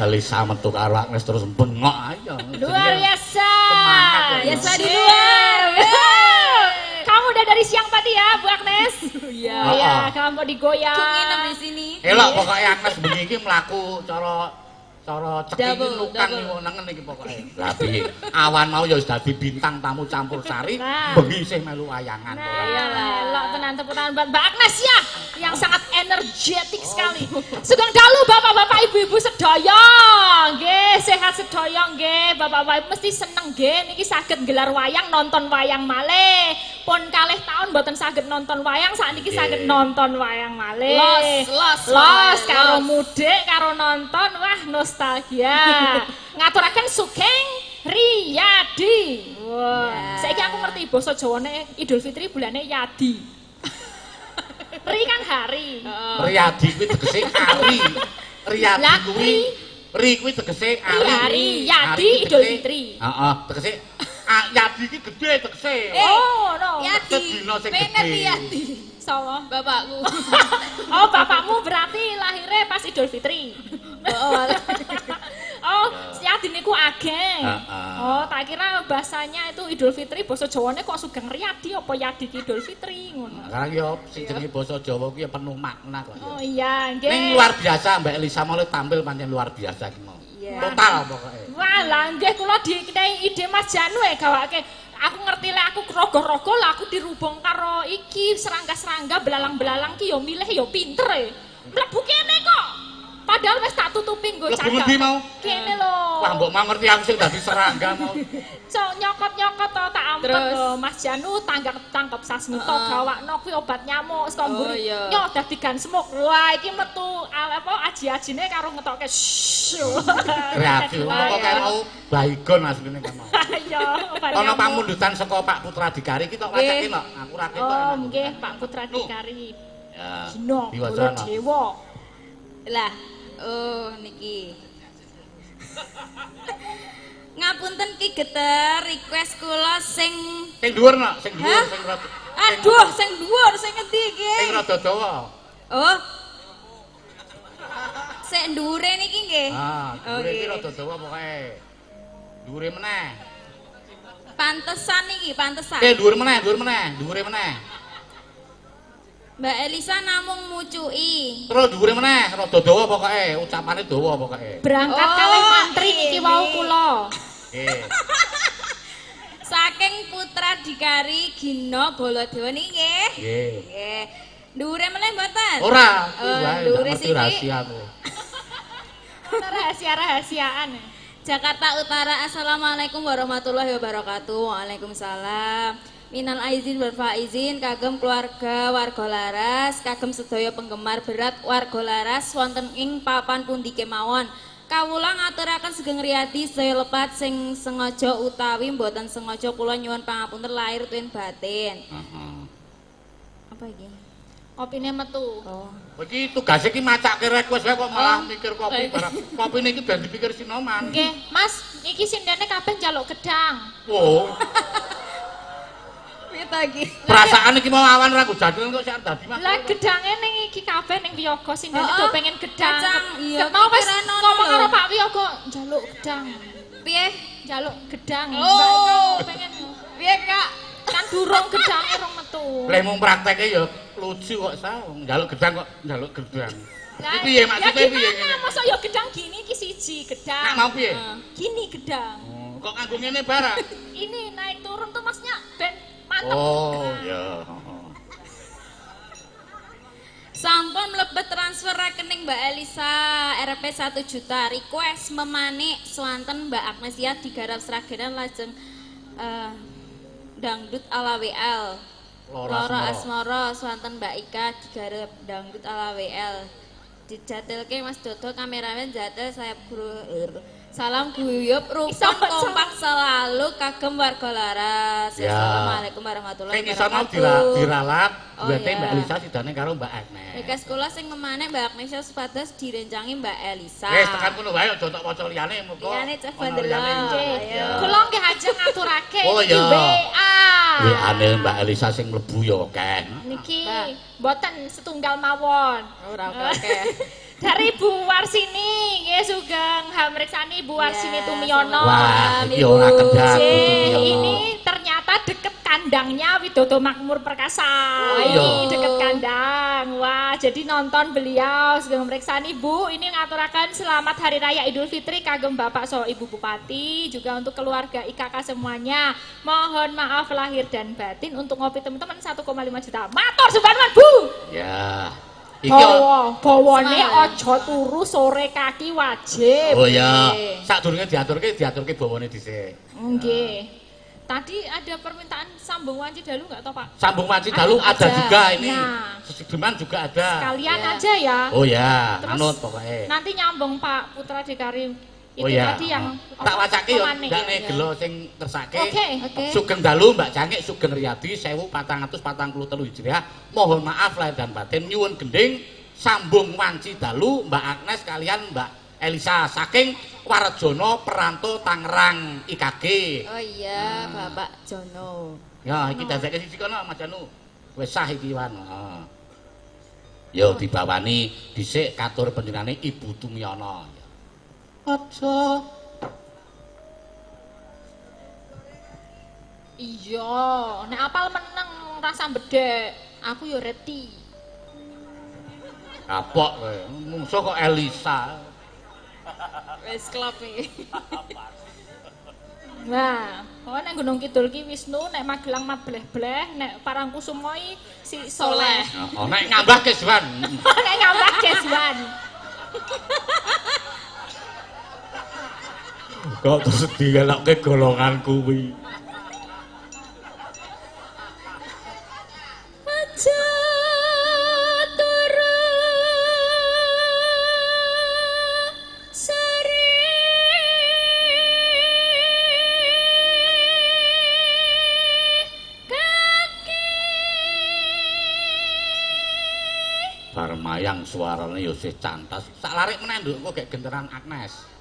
Elisa metu karo Agnes terus bengok ayo. Luar biasa. Biasa di luar. Kamu udah dari siang tadi ya, Bu Agnes? Iya. Iya, kamu mau digoyang. Nginep di sini. Elok pokoke Agnes bengi iki mlaku cara cekik iki lukan nengen iki pokoke. Lah piye? Awan mau ya wis dadi bintang tamu campur sari, bengi isih melu wayangan. Nah, elok tenan tepuk tangan buat Mbak Agnes ya, yang sangat energetik sekali. Sugeng dalu bapak-bapak ibu-ibu sedaya. Nggih, sehat sedaya nggih. Bapak-bapak mesti seneng nggih niki saged nggelar wayang, nonton wayang malih. Pun kalih taun mboten saged nonton wayang, sakniki saged nonton wayang malih. Los los karo mudik, karo nonton, wah nostalgia. Ngaturaken Sugeng Riyadi. Wah, saiki aku ngerti basa Jawane Idul Fitri bulane Yadi. Ri kan hari. Riyadi kuwi tegese ari. Riyadi kuwi ri kuwi tegese ari. Hari Yadi Idul Fitri. Heeh, tegese Yadi iki gedhe tegese. Oh, no. Yadi. Ngerti Yadi. Sama bapakku. Oh, bapakmu berarti lahirnya pas Idul Fitri. Oh, Yadi niku ageng. Oh, tak kira bahasanya itu Idul Fitri, basa Jawane kok Sugeng Riyadi apa Yadi ki Idul Fitri ngono. Sekarang yo sing jenenge basa Jawa kuwi penuh makna kok. Oh iya, nggih. Ning luar biasa Mbak Elisa mau tampil pancen luar biasa iki mau. Total pokoke. Wah, lah nggih kula dikei ide Mas Janu e gawake. Aku ngerti lek aku rogo-rogo lah aku dirubung karo iki serangga-serangga belalang-belalang ki yo milih yo pinter e. Mlebu kene kok. Padahal wis tak tutupi nggo cagak. Mlebu ngendi mau? Kene lho. Wah, mbok mau ngerti aku sing dadi serangga mau. So, nyokot-nyokot to tak ampet lho Mas Janu tangkep sasmito gawakno kuwi obat nyamuk saka mburi. Nyoh dadi gan semuk. Wah, iki metu apa aji-ajine karo ngetokke. Kreatif kok kaya mau baygon asline kan mau. Iya, obat nyamuk. Ana pamundutan saka Pak Putra Dikari iki tok wacake lho. Aku ra ketok. Oh, nggih Pak Putra Dikari. Ya. Gino, Dewa. Lah, oh niki. Ngapunten Ki Geter, request kula sing dhuwur nok, sing dhuwur, sing rada. Aduh, sing dhuwur, sing ngendi iki? Sing rada dawa. Oh. Sing dhuwure niki nggih. Ah, dhuwure iki rada dawa pokoke. Dhuwure meneh. Pantesan niki, pantesan. Dhuwur meneh, dhuwur meneh, dhuwure meneh. Mbak Elisa namung mucuki. Terus dhuwure meneh, rada dawa pokoke, ucapane dawa pokoke. Berangkat kalih mantri niki wau kula. Nggih. Saking Putra Dikari Gino Baladewa niki nggih. Nggih. Nggih. Dhuwure meneh mboten? Ora, dhuwure sithik. Rahasia aku. Rahasia-rahasiaan. Jakarta Utara. Assalamualaikum warahmatullahi wabarakatuh. Waalaikumsalam. Minal aizin wal faizin kagem keluarga warga Laras, kagem sedaya penggemar berat warga Laras wonten ing papan pundi kemawon. Kawula ngaturaken sugeng riyadi sedaya lepat sing sengaja utawi mboten sengaja kula nyuwun pangapunten lahir tuwin batin. Heeh. Apa iki? Kopine metu. Oh. Iki tugase iki macake request wae kok malah mikir kopi barang. Kopine iki ben dipikir sinoman. Nggih, Mas, iki sindene kabeh njaluk gedang. Oh. Perasaan iki mau awan ora jadul kok sak dadi Mas. Lah gedange ning iki kabeh ning Wiyaga sindene do pengen gedang. Iya, mau wis ngomong karo Pak Wiyaga njaluk gedang. Piye? Njaluk gedang. Mbak pengen. Piye, Kak? Kan durung gedange rong metu. Lah mung prakteke ya lucu kok sa, njaluk gedang kok njaluk gedang. Iki piye maksudnya piye ngene? Mosok ya gedang gini iki siji gedang. Nak mau piye? Gini gedang. Kok nganggo ngene barang? Ini naik turun tuh masnya ben mantep. Oh ya. Sampun mlebet transfer rekening Mbak Elisa Rp 1 juta. Request memanik swanten Mbak Agnesia digarap Sragenan lajeng dangdut ala WL. Loro Asmoro swanten Mbak Ika digarap dangdut ala WL. Dijatilke Mas Dodo kameramen jatil sayap guru. Salam guyub rukun kompak selalu kagem warga Laras. Ya. Assalamualaikum warahmatullahi Sing iso mau wabarakatuh. Diralat, Oh, berarti iya. Mbak Elisa sidane karo Mbak Agnes. Request kula sing memane Mbak Agnesia supados direncangi Mbak Elisa. Wis tekan kono wae aja tok waca liyane muga. Liyane coba ana ndelok. liyane. Ayo. Kula nggih ajeng ngaturake Oh, niki iya. WA. WA-ne Mbak Elisa sing mlebu ya akeh. Niki mboten setunggal mawon. Ora oke. Dari Bu Warsini, nggih sugeng hamriksani Bu Warsini Ya, Tumiono. Wah, iki ora kendang. Nggih, ini ternyata deket kandangnya Widodo Makmur Perkasa. Oh, iya. Ini deket kandang. Wah, jadi nonton beliau sugeng mriksani Bu. Ini ngaturaken selamat Hari Raya Idul Fitri kagem Bapak saha Ibu Bupati, juga untuk keluarga IKK semuanya. Mohon maaf lahir dan batin untuk ngopi teman-teman 1,5 juta. Matur sembah nuwun, Bu. Ya. Iki Bawa, bawane aja turu sore kaki wajib. Oh iya, sadurunge diaturke bawane dhisik. Nggih. Tadi ada permintaan sambung wanci dalu nggak toh Pak? Sambung wanci dalu ada juga ini. Nah. Sesideman juga ada. Sekalian aja ya. Oh ya, terus anut pokoknya. Nanti nyambung Pak Putra Dikari itu oh ya. Tadi yang tak wacake yo pemane. ndakne gelo sing kersake. Oke. Oke. Sugeng dalu Mbak Cangik Sugeng Riyadi 1443 Hijriah. Mohon maaf lahir dan batin nyuwun gending sambung wanci dalu Mbak Agnes kalian Mbak Elisa saking Warjono Peranto Tangerang IKG. Oh iya, Bapak Jono. Ya iki dadeke siji kono Mas Janu. Wis sah iki Wan. Heeh. Yo dibawani dhisik katur panjenengane Ibu Tumiono. Aja. Iya, nek apal meneng rasa bedhek, aku yo reti. Kapok kowe. Mungso kok Elisa. Wis klop iki. Nah, pokoke nek Gunung Kidul ki Wisnu, nek Magelang Mableh-bleh, nek Parangkusumo iki si Soleh. Oh, nek ngambah Keswan. Nek ngambah Keswan. Kok terus diwelokke golongan kuwi. Aja turu sare kaki. Bar mayang suarane ya sih cantas. Sak larik meneh nduk engko gek genteran Agnes.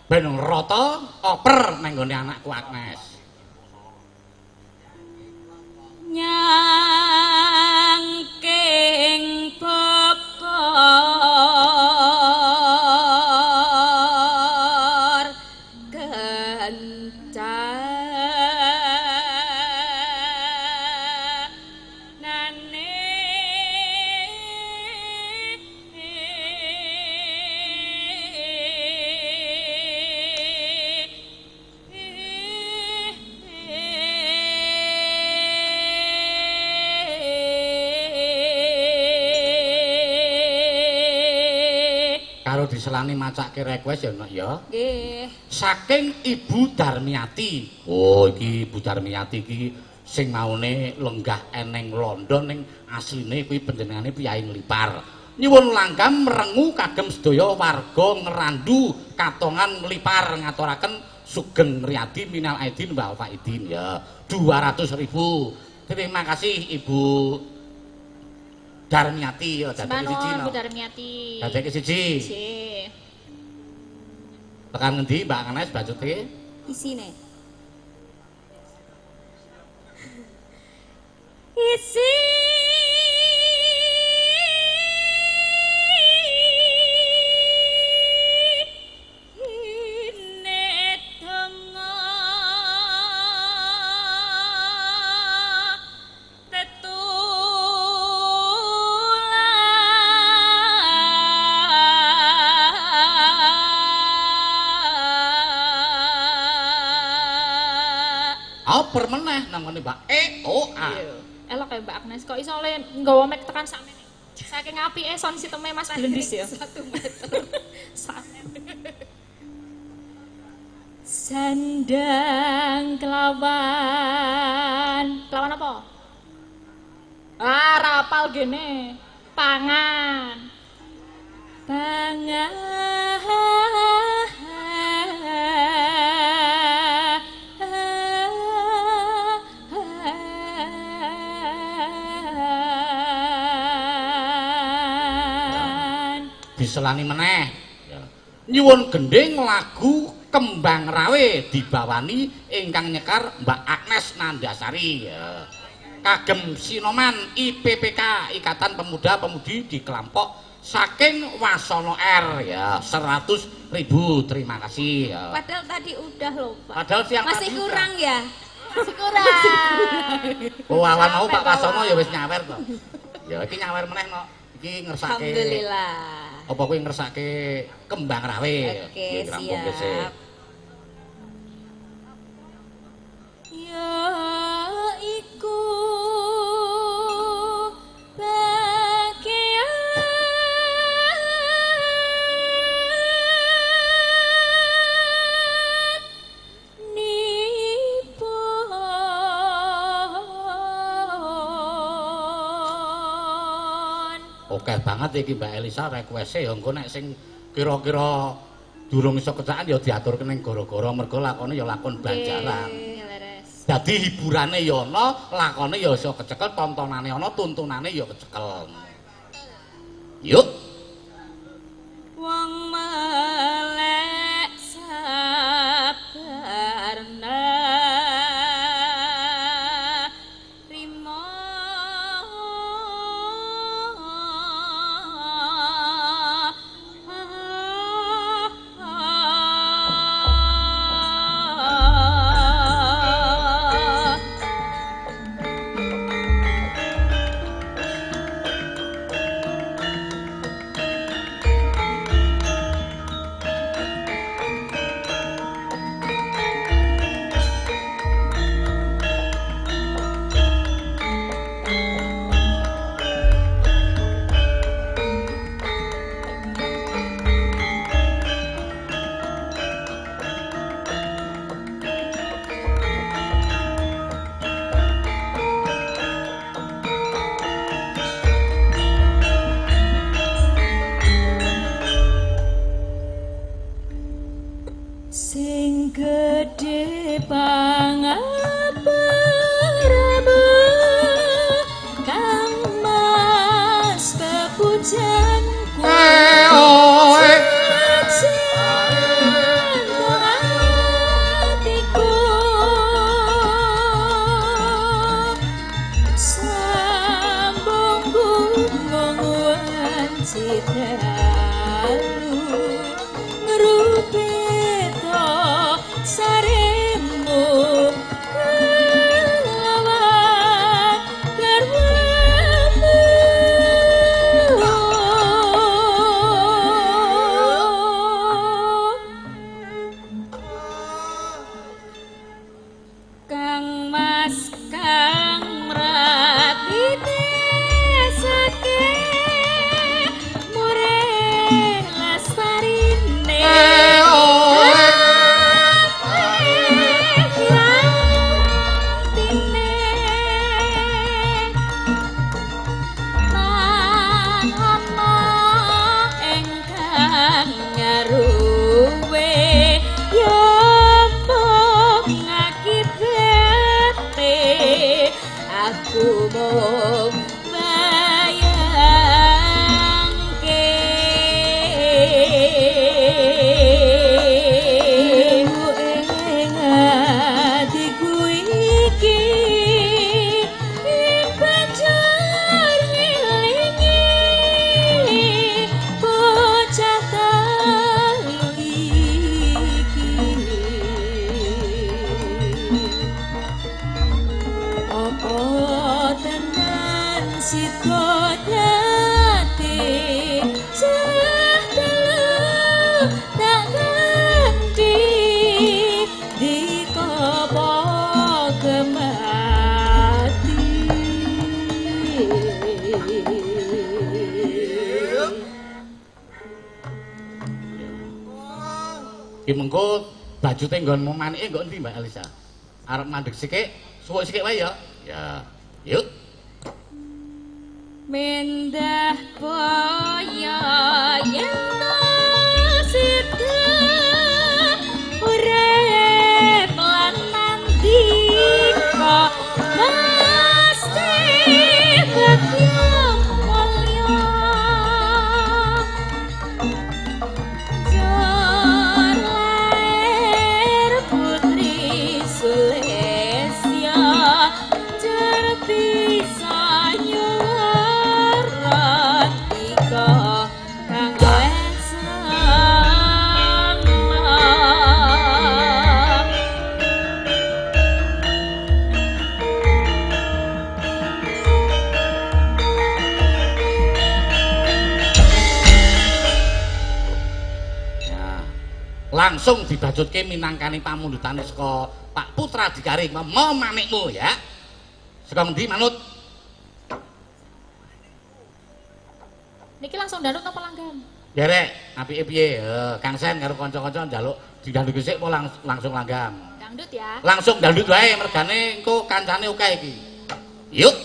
Ben rata oper nang nggone anakku Agnes. Nyangking bokor kencanane Karo diselani macake request ya Nok ya. Nggih. Saking Ibu Darmiati. Oh, iki Ibu Darmiati iki sing maune lenggah eneng London ning asline kuwi panjenengane piyai Nglipar. Nyuwun langgam merengu kagem sedaya warga Ngrandu Katongan Nglipar ngaturaken sugeng riyadi minal aidin wal faidin ya. 200.000. Terima kasih Ibu Darmiati ya, dadeke siji no. Bu Darmiati. Dadeke siji. Nggih. Tekan ngendi Mbak Agnes bacute? Isine. Isi Oper meneh nang ngene Mbak E O A. Elok ya Mbak Agnes kok iso oleh nggawa mic tekan sakmene. Saking apike sound systeme Mas Blendis ya. 1 meter. Sandang kelawan. Kelawan apa? Ah, rapal gene. Pangan. Pangan. Diselani meneh. Nyuwun gendhing lagu Kembang Rawe dibawani ingkang nyekar Mbak Agnes Nandasari. Kagem Sinoman IPPK Ikatan Pemuda Pemudi di Kelampok saking Wasono R ya 100.000. Terima kasih ya. Padahal tadi udah loh Pak. Padahal siang masih tadi kurang udah. Ya. Masih kurang. Oh awan mau Pak Wasono ya wis nyawer to. Ya iki nyawer meneh no. Iki ngersake. Alhamdulillah. Apa kuwi ngersake Kembang Rawe. Oke, siap. Ya iku bagian nipun. Oke banget iki Mbak Elisa request-e ya engko nek sing kira-kira durung iso kecakan ya diaturke ning gara-gara mergo lakone ya lakon Banjaran. Dadi hiburane ya ana, lakone ya iso kecekel, tontonane ana, tuntunane ya kecekel. Yuk. Wong melek sabar nerima. Sing gedhe pangapuramu Kang Mas pepujanku atiku sambung gunung wanci dalu ngrupita saremu lawan garwamu. Kang Mas kang mrati desake mure lestarine lan ana ingkang ngaruwe ya mung ngakibate aku mung bayangke. Ing atiku iki banjur ngelingi bocah telu iki. Apa tenan sida dadi cah telu tak ganti dikopo kemati. Ki mengko bajute nggonmu manike nggo endi Mbak Elisa? Arep mandek sikik, suwuk sikik wae ya. Ya. Yuk. Mendah boyo yen sida urip lan nandika mesti bagya mulya. Jor lair putri Sulesya jor bisa nyuwara tika kang wes ana. Ya. Langsung dibajutke minangkani pamundhutane saka Pak Putra Dikari mau manikmu ya. Saka ngendi manut? Niki langsung dandut napa langgam? Derek, apike piye? Kang Sen karo kanca-kanca njaluk didandut sik apa langsung langgam? Dangdut ya. Langsung dandut wae mergane engko kancane akeh iki. Yuk.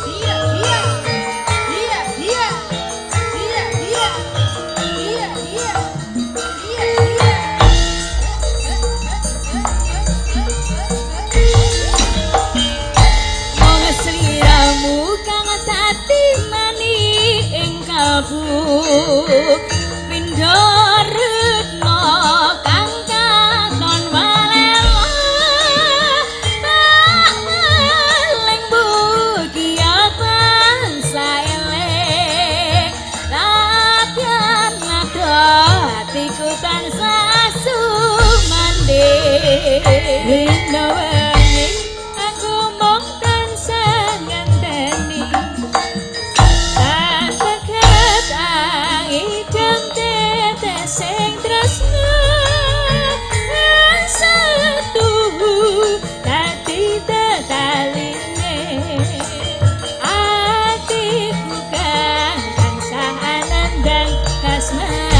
Iya, iya. Iya, iya. Iya, iya. Iya, iya. Iya, iya. Mong sliramu kang dadi mani ing kalbu pindha retna kang katon walela tak weling bugia tansah eling latihan adoh atiku tansah sumandhing. Dina wengi aku mung tansah ngenteni tak pegat angidam tetes sing tresna setuhu dadi tetaline atiku kang tansah anandang kasmaran.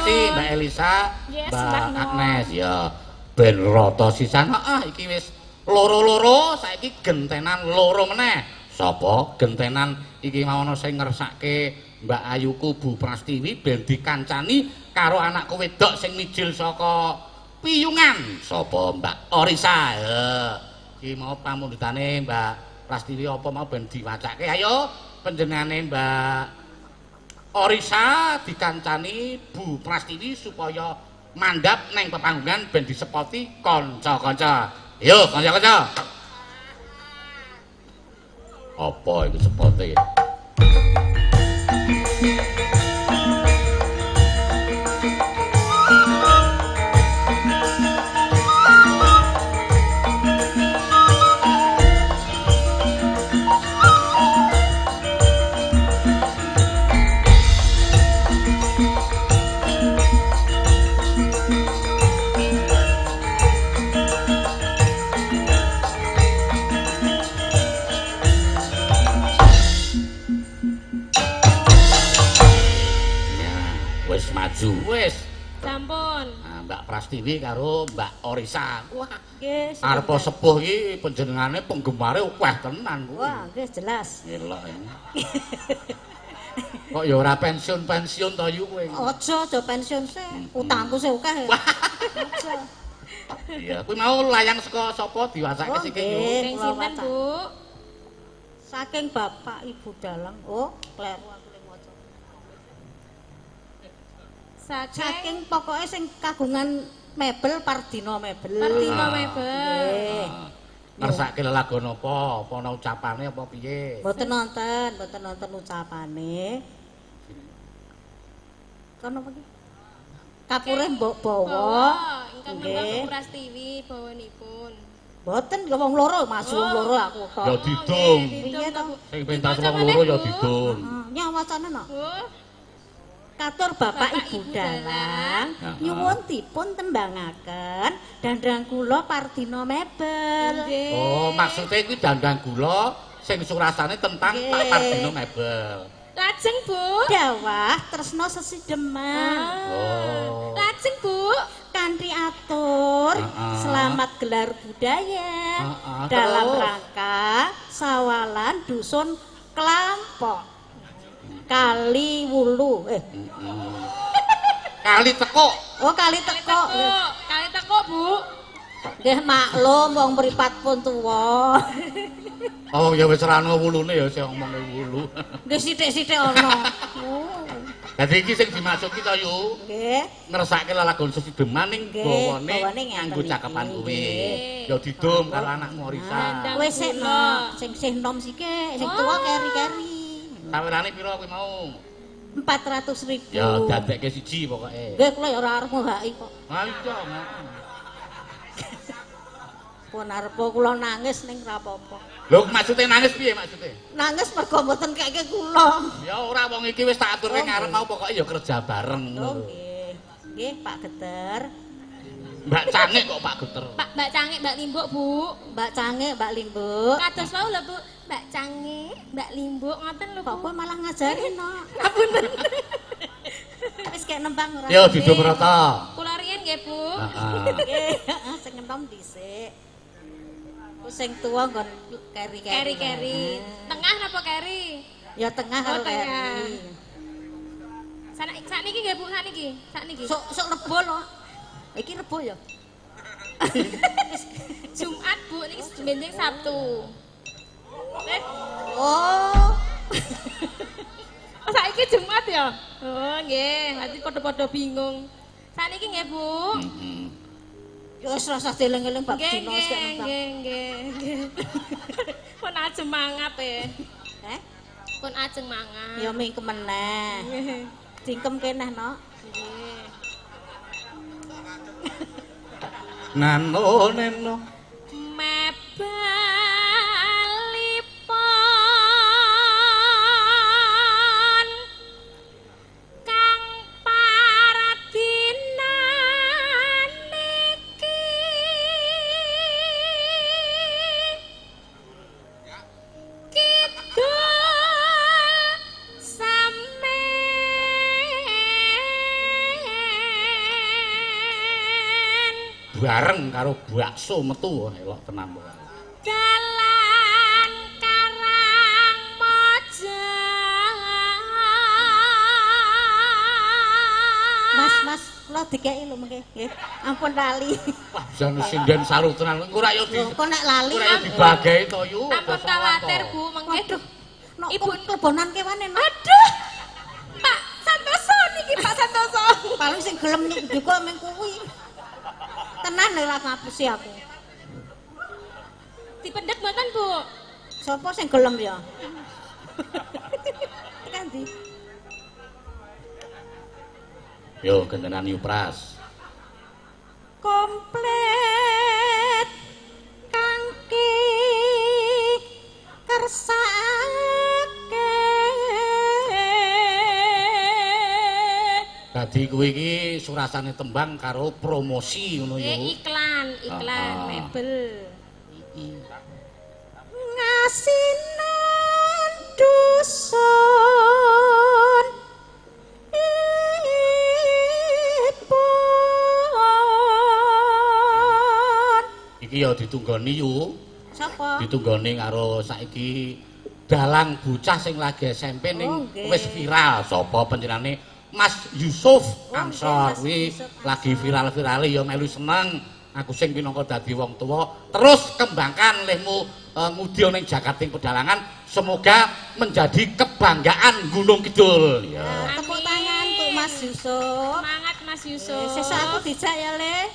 kasih Mbak Elisa, Mbak Agnes. Ya, ben rata sisan. Heeh, iki wis loro-loro, saiki gentenan loro meneh. Sapa gentenan iki mau ana sing ngersake Mbak Ayuku Bu Prastiwi ben dikancani karo anakku wedok sing mijil saka Piyungan. Sapa Mbak Orisa? Ya, iki mau pamundhutane Mbak Prastiwi apa mau ben diwacake. Ayo panjenengane Mbak Orisa dikancani Bu Prastiwi supaya mandhap neng pepanggungan ben disepoti kanca-kanca. Yo kanca-kanca. Apa iku sepote? Wis. Sampun. Nah, Mbak Prastiwi karo Mbak Orisa. Wah, nggih. Arep sepuh iki panjenengane penggemare akeh tenan kuwi. Wah, nggih jelas. Elok. Kok ya ora pensiun-pensiun to yu kowe. Aja, aja pensiun sih. Utangku sih akeh. Aja. Iya, kuwi mau layang saka sapa diwacake sik iki. Saking sinten, Bu? Saking Bapak Ibu Dalang. Oh, kleru aku le maca. Saking pokoknya sing kagungan mebel Pardino mebel. Pardino mebel. Nggih. Ngersake lelagon apa? Apa ana ucapane apa piye? Mboten nonton, mboten nonton ucapane. Kono apa iki? Kapure mbok bawa. Ingkang menika Bu Prastiwi bawanipun. Mboten wong loro, maju wong loro aku kok. Ya didung. Piye to? Sing pentas wong loro ya didung. Heeh, nyah wacane no. Bu. Katur Bapak Ibu Dalang nyuwun dipun tembangaken dandang kula Pardino mebel. Oh, maksudnya kuwi dandang gula sing surasane tentang Pak Pardino mebel. Lajeng, Bu. Dawah tresna sesideman. Oh. Lajeng, Bu. Kanthi atur selamat gelar budaya dalam rangka sawalan dusun Klampok. Kali Wulu, Kali Tekuk. Oh, Kali Tekuk. Kali Tekuk, Bu. Nggih maklum wong mripat pun tuwa. Oh, ya wis ora ana wulune ya sing omongne wulu. Nggih sithik-sithik ana. Dadi iki sing dimaksud ki to yu. Nggih. Ngersake lelagon sesideman ning bawane nganggo cakepan kuwi. Ya didum karo anakmu Orisa. Wis sik no, sing sih nom sithik, sing tuwa keri-keri. Tawarane pira kuwi mau? 400.000. Ya dadekke siji pokoke. Nggih kula ya ora arep ngehaki kok. Ha iya. Pun arep kula nangis ning ra apa-apa. Lho maksude nangis piye maksude? Nangis mergo mboten keke kula. Ya ora wong iki wis tak aturke ngarep mau pokoke ya kerja bareng. Oh nggih. Nggih Pak Geter. Mbak Cangik kok Pak Geter. Pak Mbak Cangik Mbak Limbuk, Bu. Mbak Cangik Mbak Limbuk. Kados wau lho, Bu. Mbak Cangik, Mbak Limbuk ngoten lho, Bu. Kok kowe malah ngajari no. Ngapunten. Wis kek nembang ora. Yo didum rata. Kula riyen nggih, Bu. Heeh. Nggih, heeh sing enom dhisik. Ku sing tuwa nggon keri-keri. Keri-keri. Tengah napa keri? Ya tengah karo keri. Sakniki nggih, Bu, sakniki. Sakniki. Sok rebo lho. Iki rebo ya. Jumat, Bu, niki benjing Sabtu. Oh. Saiki Jumat ya? Oh, nggih, berarti padha-padha bingung. Sakniki nggih, Bu. Heeh. Ya wis rasa dieling-eling bab dina wis gak nembang. Nggih, nggih, nggih. Pun ajeng mangap e. Heh? Pun ajeng mangap. Ya mingkem meneh. Dingkem keneh, no. Nggih. Nano neno mebelipun kang paradina niki kidul samen. bareng karo bakso metu elok tenan pokoke. Dalan Karang Moja. Mas, mas, kula dikeki lho mengke nggih. Ampun lali. Wah, jan sinden saru tenan. Engko rak yo di Lho, kok nek lali ora yo dibagahi to yu. Ampun khawatir Bu, mengke Waduh. Nok Ibu klebonan kewane nok. Aduh. Pak Santoso niki Pak Santoso. Paling sing gelem juga meng kuwi. Tenan lho ora ngapusi aku. Dipendhet mboten Bu? Sopo sing gelem ya? Tekan ndi? Yo gentenan Yupras. Komplit kangke kersake. Dadi kuwi iki surasane tembang karo promosi ngono yo. Iklan, iklan mebel. Ngasinan dusun ipun. Iki ya ditunggoni yu. Sapa? Ditunggoni karo saiki dalang bocah sing lagi SMP ning wis viral. Sapa panjenengane? Mas Yusuf Ansor kuwi lagi viral-virale ya melu seneng. Aku sing pinangka dadi wong tuwa terus kembangkan lehmu ngudya ning jagating pedalangan, semoga menjadi kebanggaan Gunung Kidul. Ya. Tepuk tangan untuk Mas Yusuf. Semangat Mas Yusuf. Sesuk aku dijak ya, Le.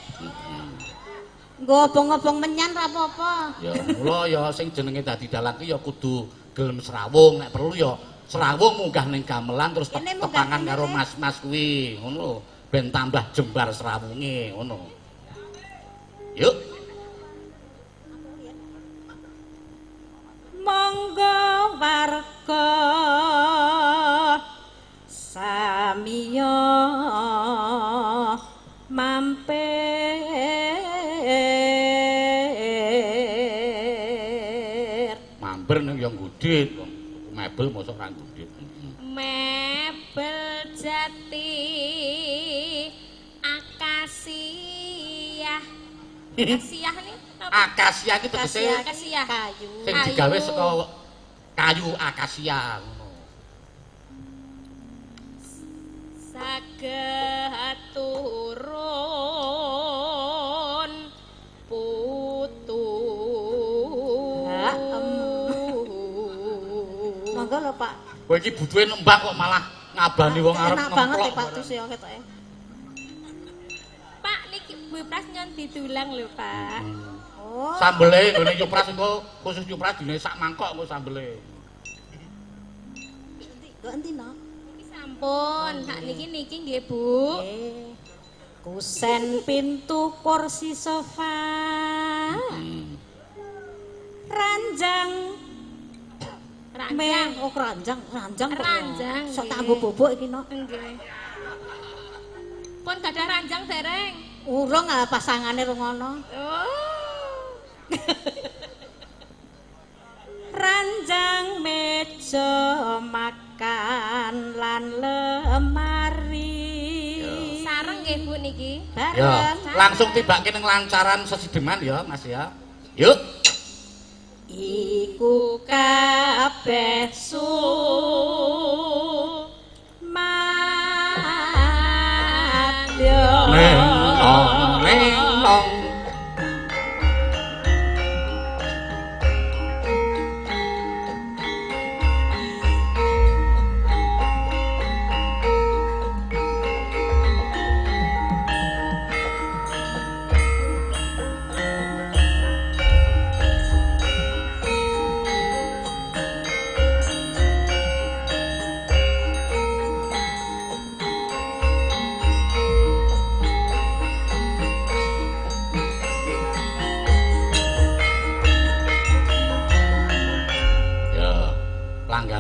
Nggo obong-obong menyan ra apa-apa. Ya mula ya sing jenenge dadi dalang ki ya kudu gelem srawung, nek perlu ya srawung munggah ning gamelan terus tepangan karo mas-mas kuwi, ngono lho, ben tambah jembar srawunge ngono. Yuk. Monggo warga samiya mampir. Mampir ning yo ngudit wong mebel mosok ra ngudit. Mebel jati akasia. Akasia nih akasia iki tegese akasia kayu sing digawe saka kayu akasia ngono. Saged turun putu. Monggo lho Pak. Kowe iki butuhe nembang kok malah ngabani wong arep Enak banget ya Pak Tus ya ketoke. Pak niki Bu Pras nyon didulang lho Pak. Oh. Sambele nggone Yupras engko khusus Yupras dine sak mangkok engko sambele. Endi kok endi no? Niki sampun, sak niki niki nggih Bu. Nggih. Kusen pintu kursi sofa. Ranjang. Ranjang, oh ranjang, ranjang. Ranjang. Sok tak nggo bobok iki no. Nggih. Pun gadah ranjang dereng. Urung ah pasangane rung ono. Oh. Ranjang meja makan lan lemari. Sareng nggih Bu niki. Ya, langsung tibake ning lancaran sesideman ya Mas ya. Yuk. Iku kabeh sumadyo. Neng nong neng nong.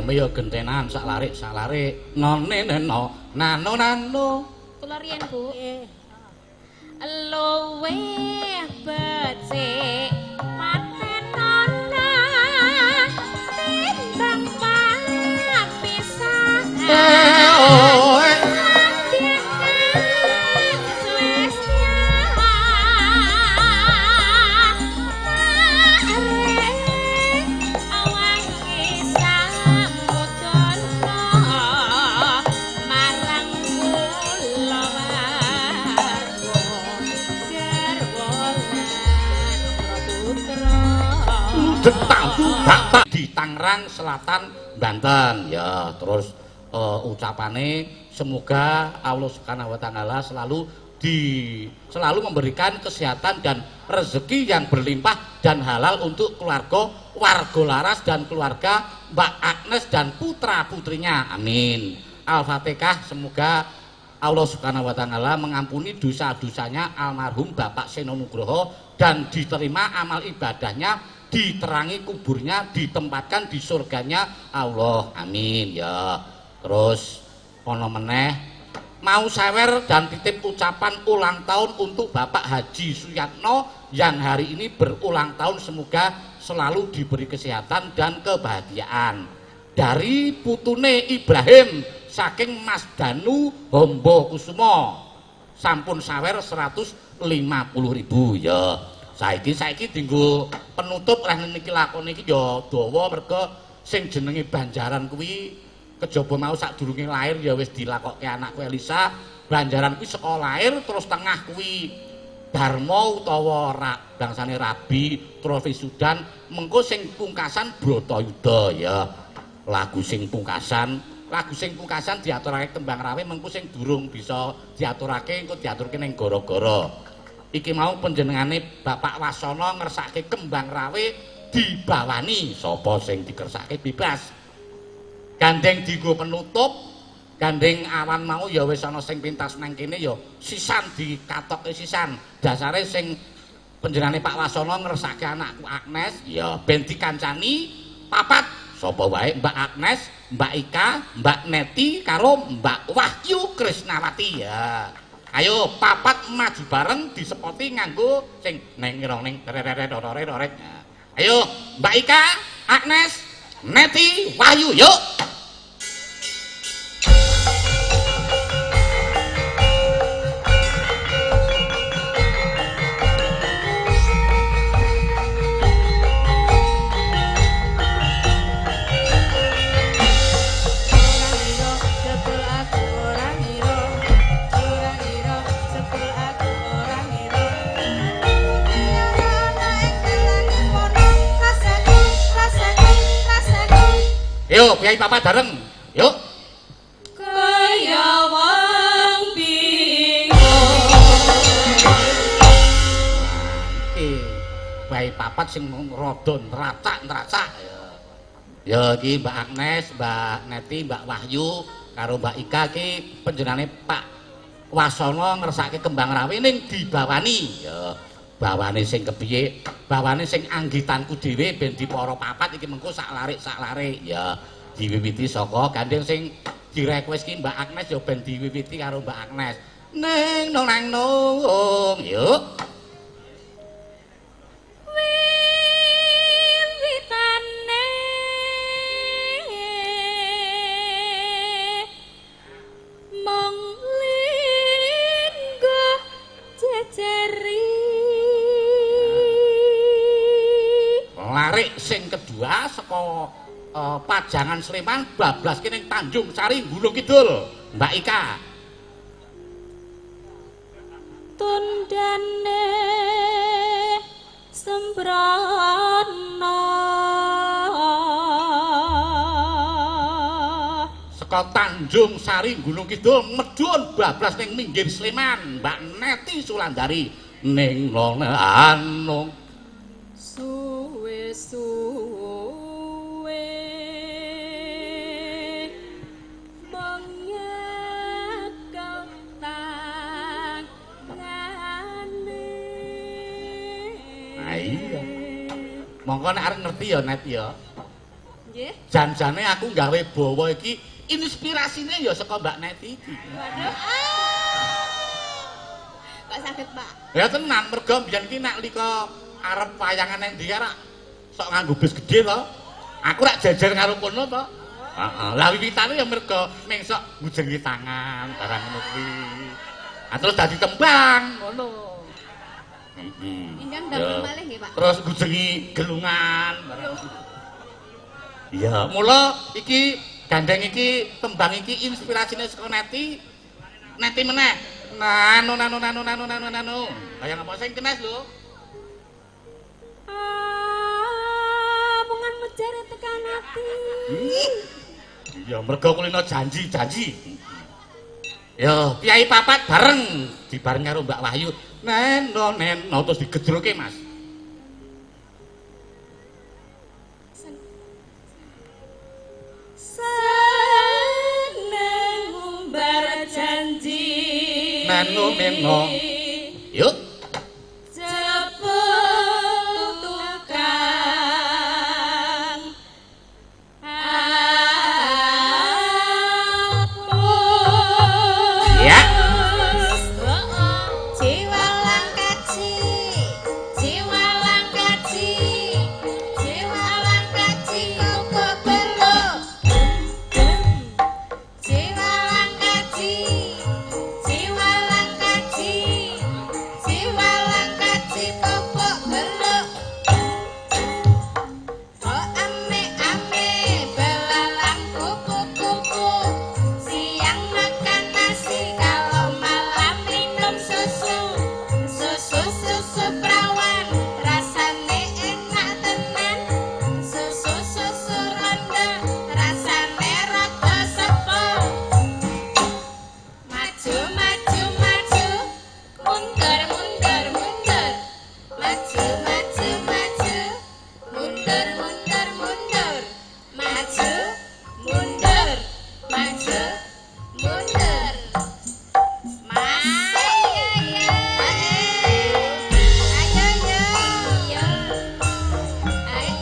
Ya gentenan sak larik none neno nano nano. Kula riyen Bu. Luwih becik patenana timbang papisahan. tak tak tak di Tangerang Selatan Banten ya. Terus ucapane semoga Allah Subhanahu wa taala selalu memberikan kesehatan dan rezeki yang berlimpah dan halal untuk keluarga warga Laras dan keluarga Mbak Agnes dan putra-putrinya. Amin. Al-Fatihah, semoga Allah Subhanahu wa taala mengampuni dosa-dosanya almarhum Bapak Seno Nugroho dan diterima amal ibadahnya, diterangi kuburnya, ditempatkan di surganya Allah. Amin ya. Terus ono meneh mau sawer dan titip ucapan ulang tahun untuk Bapak Haji Suyatno yang hari ini berulang tahun, semoga selalu diberi kesehatan dan kebahagiaan. Dari putune Ibrahim saking Mas Danu Hombo Kusumo sampun sawer 150.000 ya. Saiki dienggo penutup reh niki lakon iki ya dawa mergo sing jenenge Banjaran kuwi kejaba mau sadurunge lahir ya wis dilakokke anakku Elisa. Banjaran kuwi saka lahir terus tengah kuwi Darma utawa bangsane Rabi terus Wisudan mengko sing pungkasan Bratayuda ya. Lagu sing pungkasan diaturake Kembang Rawe mengko sing durung bisa diaturake engko diaturke ning gara-gara. Iki mau panjenengane Bapak Wasono ngersake Kembang Rawe dibawani sapa sing dikersake bebas. Gandeng dienggo penutup, gandeng awan mau ya wis ana sing pintas nang kene ya sisan dikatoke sisan. Dasare sing panjenengane Pak Wasono ngersake anakku Agnes ya ben dikancani papat. Sapa wae Mbak Agnes, Mbak Ika, Mbak Neti karo Mbak Wahyu Krisnawati ya. Ayo papat maju bareng disepoti nganggo sing neng rong neng reret. Ayo Mbak Ika, Agnes, Neti, Wahyu yuk. Yuk, priyayi papat bareng. Yuk. Kaya wong bingung. Iki priyayi papat sing rada nracak-nracak. Ya iki Mbak Agnes, Mbak Neti, Mbak Wahyu karo Mbak Ika iki panjenengane Pak Wasono ngersake Kembang Rawe ning dibawani. Ya, bawane sing kepiye? Bawane sing anggitanku dhewe ben dipara papat iki mengko sak larik-sak larik ya. Diwiwiti saka gandeng sing direquest ki Mbak Agnes ya ben diwiwiti karo Mbak Agnes. Ning nong nang nong yuk. Wiwitane mong lingguh jejeri. Larik sing kedua saka Pajangan Sleman bablas kene Tanjung Sari Gunung Kidul Mbak Ika. Tundane sembrono saka Tanjung Sari Gunung Kidul medhun bablas ning minggir Sleman Mbak Neti Sulandari ning nonanung suwe-suwe menyekel tangane. Nah iya. Mongko nek arep ngerti ya Net ya. Nggih. Jan-jane aku gawe bawa iki inspirasine ya saka Mbak Neti iki. Waduh. Kok saged, Pak? Ya tenan, mergo mbiyen iki nek lika arep wayangan nang ndi rak sok nganggo bis gedhe to. Aku rak jejer karo kono to. Heeh. Lah wiwitane ya mergo ming sok ngujengi tangan barang ngono kuwi. Ah terus dadi tembang ngono. Heeh. Ingkang damel malih nggih, Pak. Terus ngujengi gelungan barang. Iya, mula iki gandeng iki tembang iki inspirasine saka Neti. Neti meneh. Nano nano nano nano nano nano. Kaya ngapa sing kenes lho. Ya mergo kulino janji-janji. Ya, piyai papat bareng dibareng karo Mbak Wahyu. Neno neno terus digejroke, Mas. Seneng ngumbar janji. Neno neno. Yuk. Jebul tukang apus. Ya. Jiwa lang kaji, jiwa lang kaji, jiwa lang kaji koko beluk. Jiwa lang kaji, jiwa lang kaji, jiwa lang kaji koko beluk. Oh ame ame belalang kupu-kupu, siang makan nasi kalau malam minum susu. Susu susu perawan rasane enak tenan. Susu susu ronda rasane rada sepo. Maju maju maju, mundur mundur mundur. Maju maju maju, mundur mundur mundur. Maju mundur, maju mundur. Mas, ayo yo, yo, ayo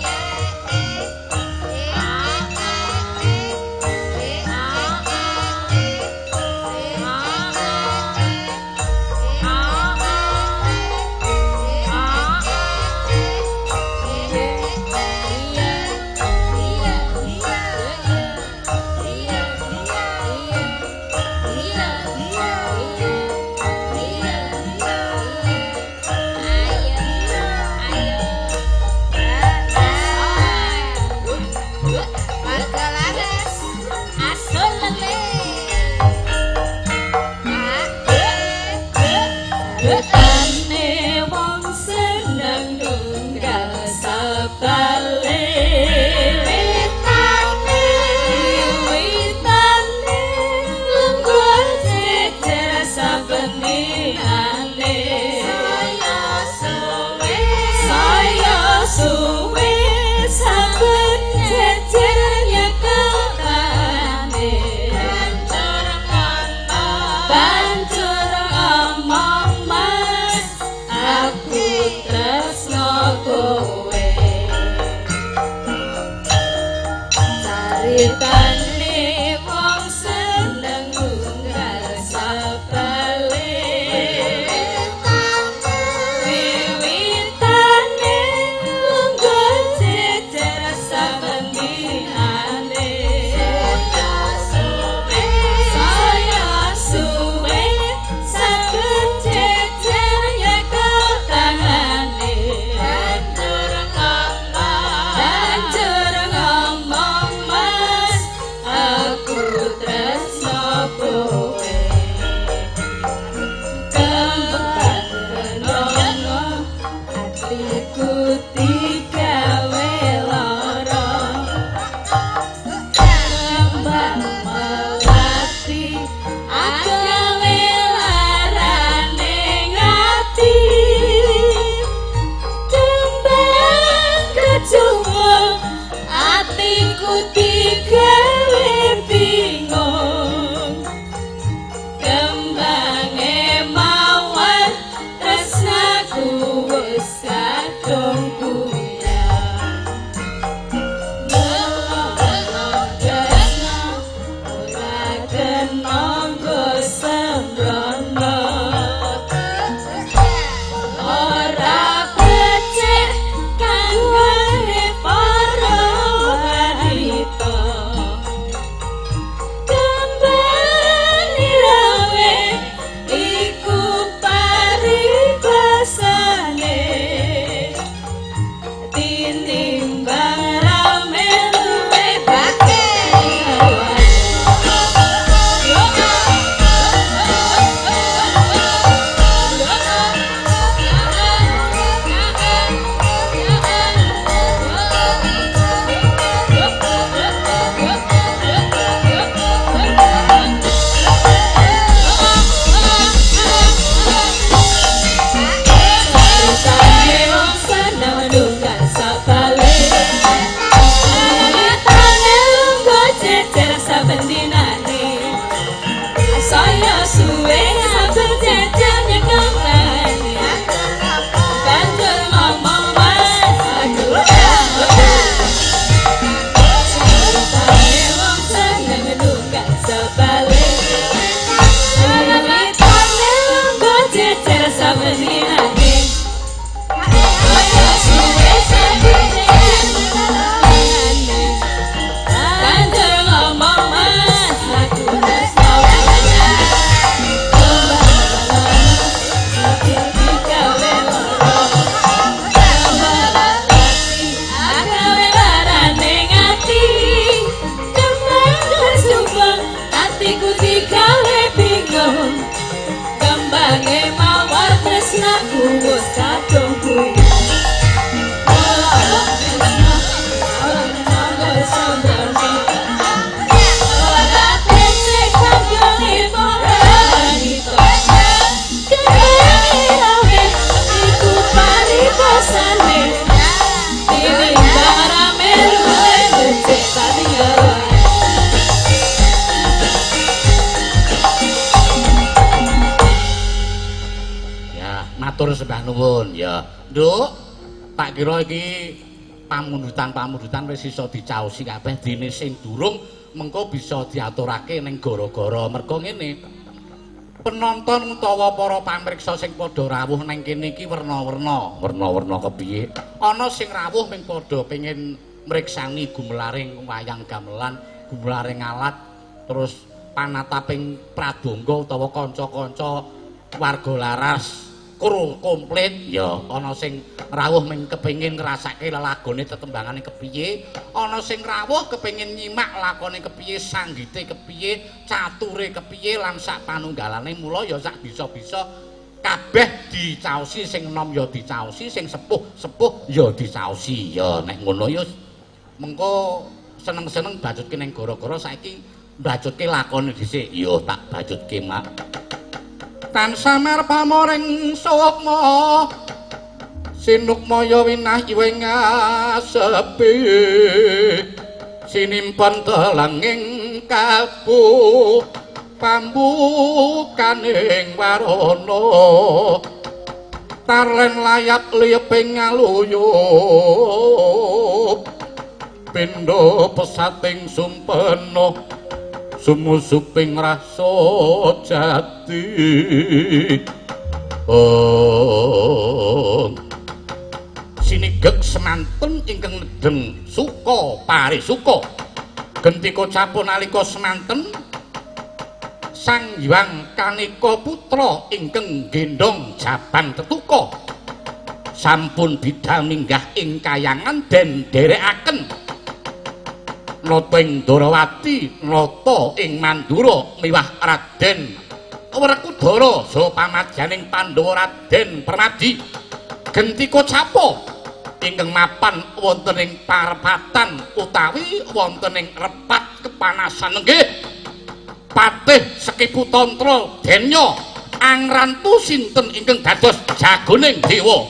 Warga laras asur lele. Wetane wong seneng nunggal sabale. Witane witane lungguh jejer saben dinane. Saya suwe, Saya suwe saben jejer nyekel tangane. Banjur ngono, Banjur ngomong mas, aku tresno kowe. Caritane wong seneng nunggal sabale. Wiwitane lungguh jejer saben dinane. Saya suwe saben jejer nyekel tangane. Banjur ngomong, Banjur ngomong mas, nuwun ya. Nduk, tak kira iki pamundutan-pamundutan wis iso dicaosi kabeh dene sing durung mengko bisa diaturake ning gara-gara mergo ngene. Penonton utawa para pamriksa sing padha rawuh ning kene iki werna-werna, werna-werna kepiye? Ana sing rawuh mung padha pengin mriksani gumelaring wayang gamelan, gumelaring alat, terus panataping pradonga utawa kanca-kanca warga laras kru komplit ya. Ana sing rawuh mung kepengin ngrasake lelagone tetembangane kepiye, ana sing rawuh kepengin nyimak lakone kepiye, sanggite kepiye, cature kepiye lan sak panunggalane. Mula ya sak bisa-bisa kabeh dicaosi, sing enom ya dicaosi, sing sepuh-sepuh ya dicaosi. Ya nek ngono ya mengko seneng-seneng bacutke ning gara-gara saiki bacutke lakone dhisik. Ya tak bacutke, Mak. Tan samar pamoring sukma sinukmaya winah iwing asepi sinimpen telenging kalbu pambukaning warana tarlen layat liyeping ngaluyup pindha pesating sumpena sumusuping rasa jati. Om sinigek semanten ingkang nedheng suka parisuka gentika capun nalika semanten Sang Hyang Kaneka Putra ingkang gendhong jabang tetuka sampun bidal minggah ing kayangan den dherekaken nata ing Ndorowati, nata ing Mandura miwah Raden Werkudara saha pamadyaning Pandhawa Raden Permadi gentika capa ingkang mapan wonten ing parepatan utawi wonten ing repat kepanasan nggih patih Sekipu Tantra denya angrantu sinten ingkang dados jagoning dewa.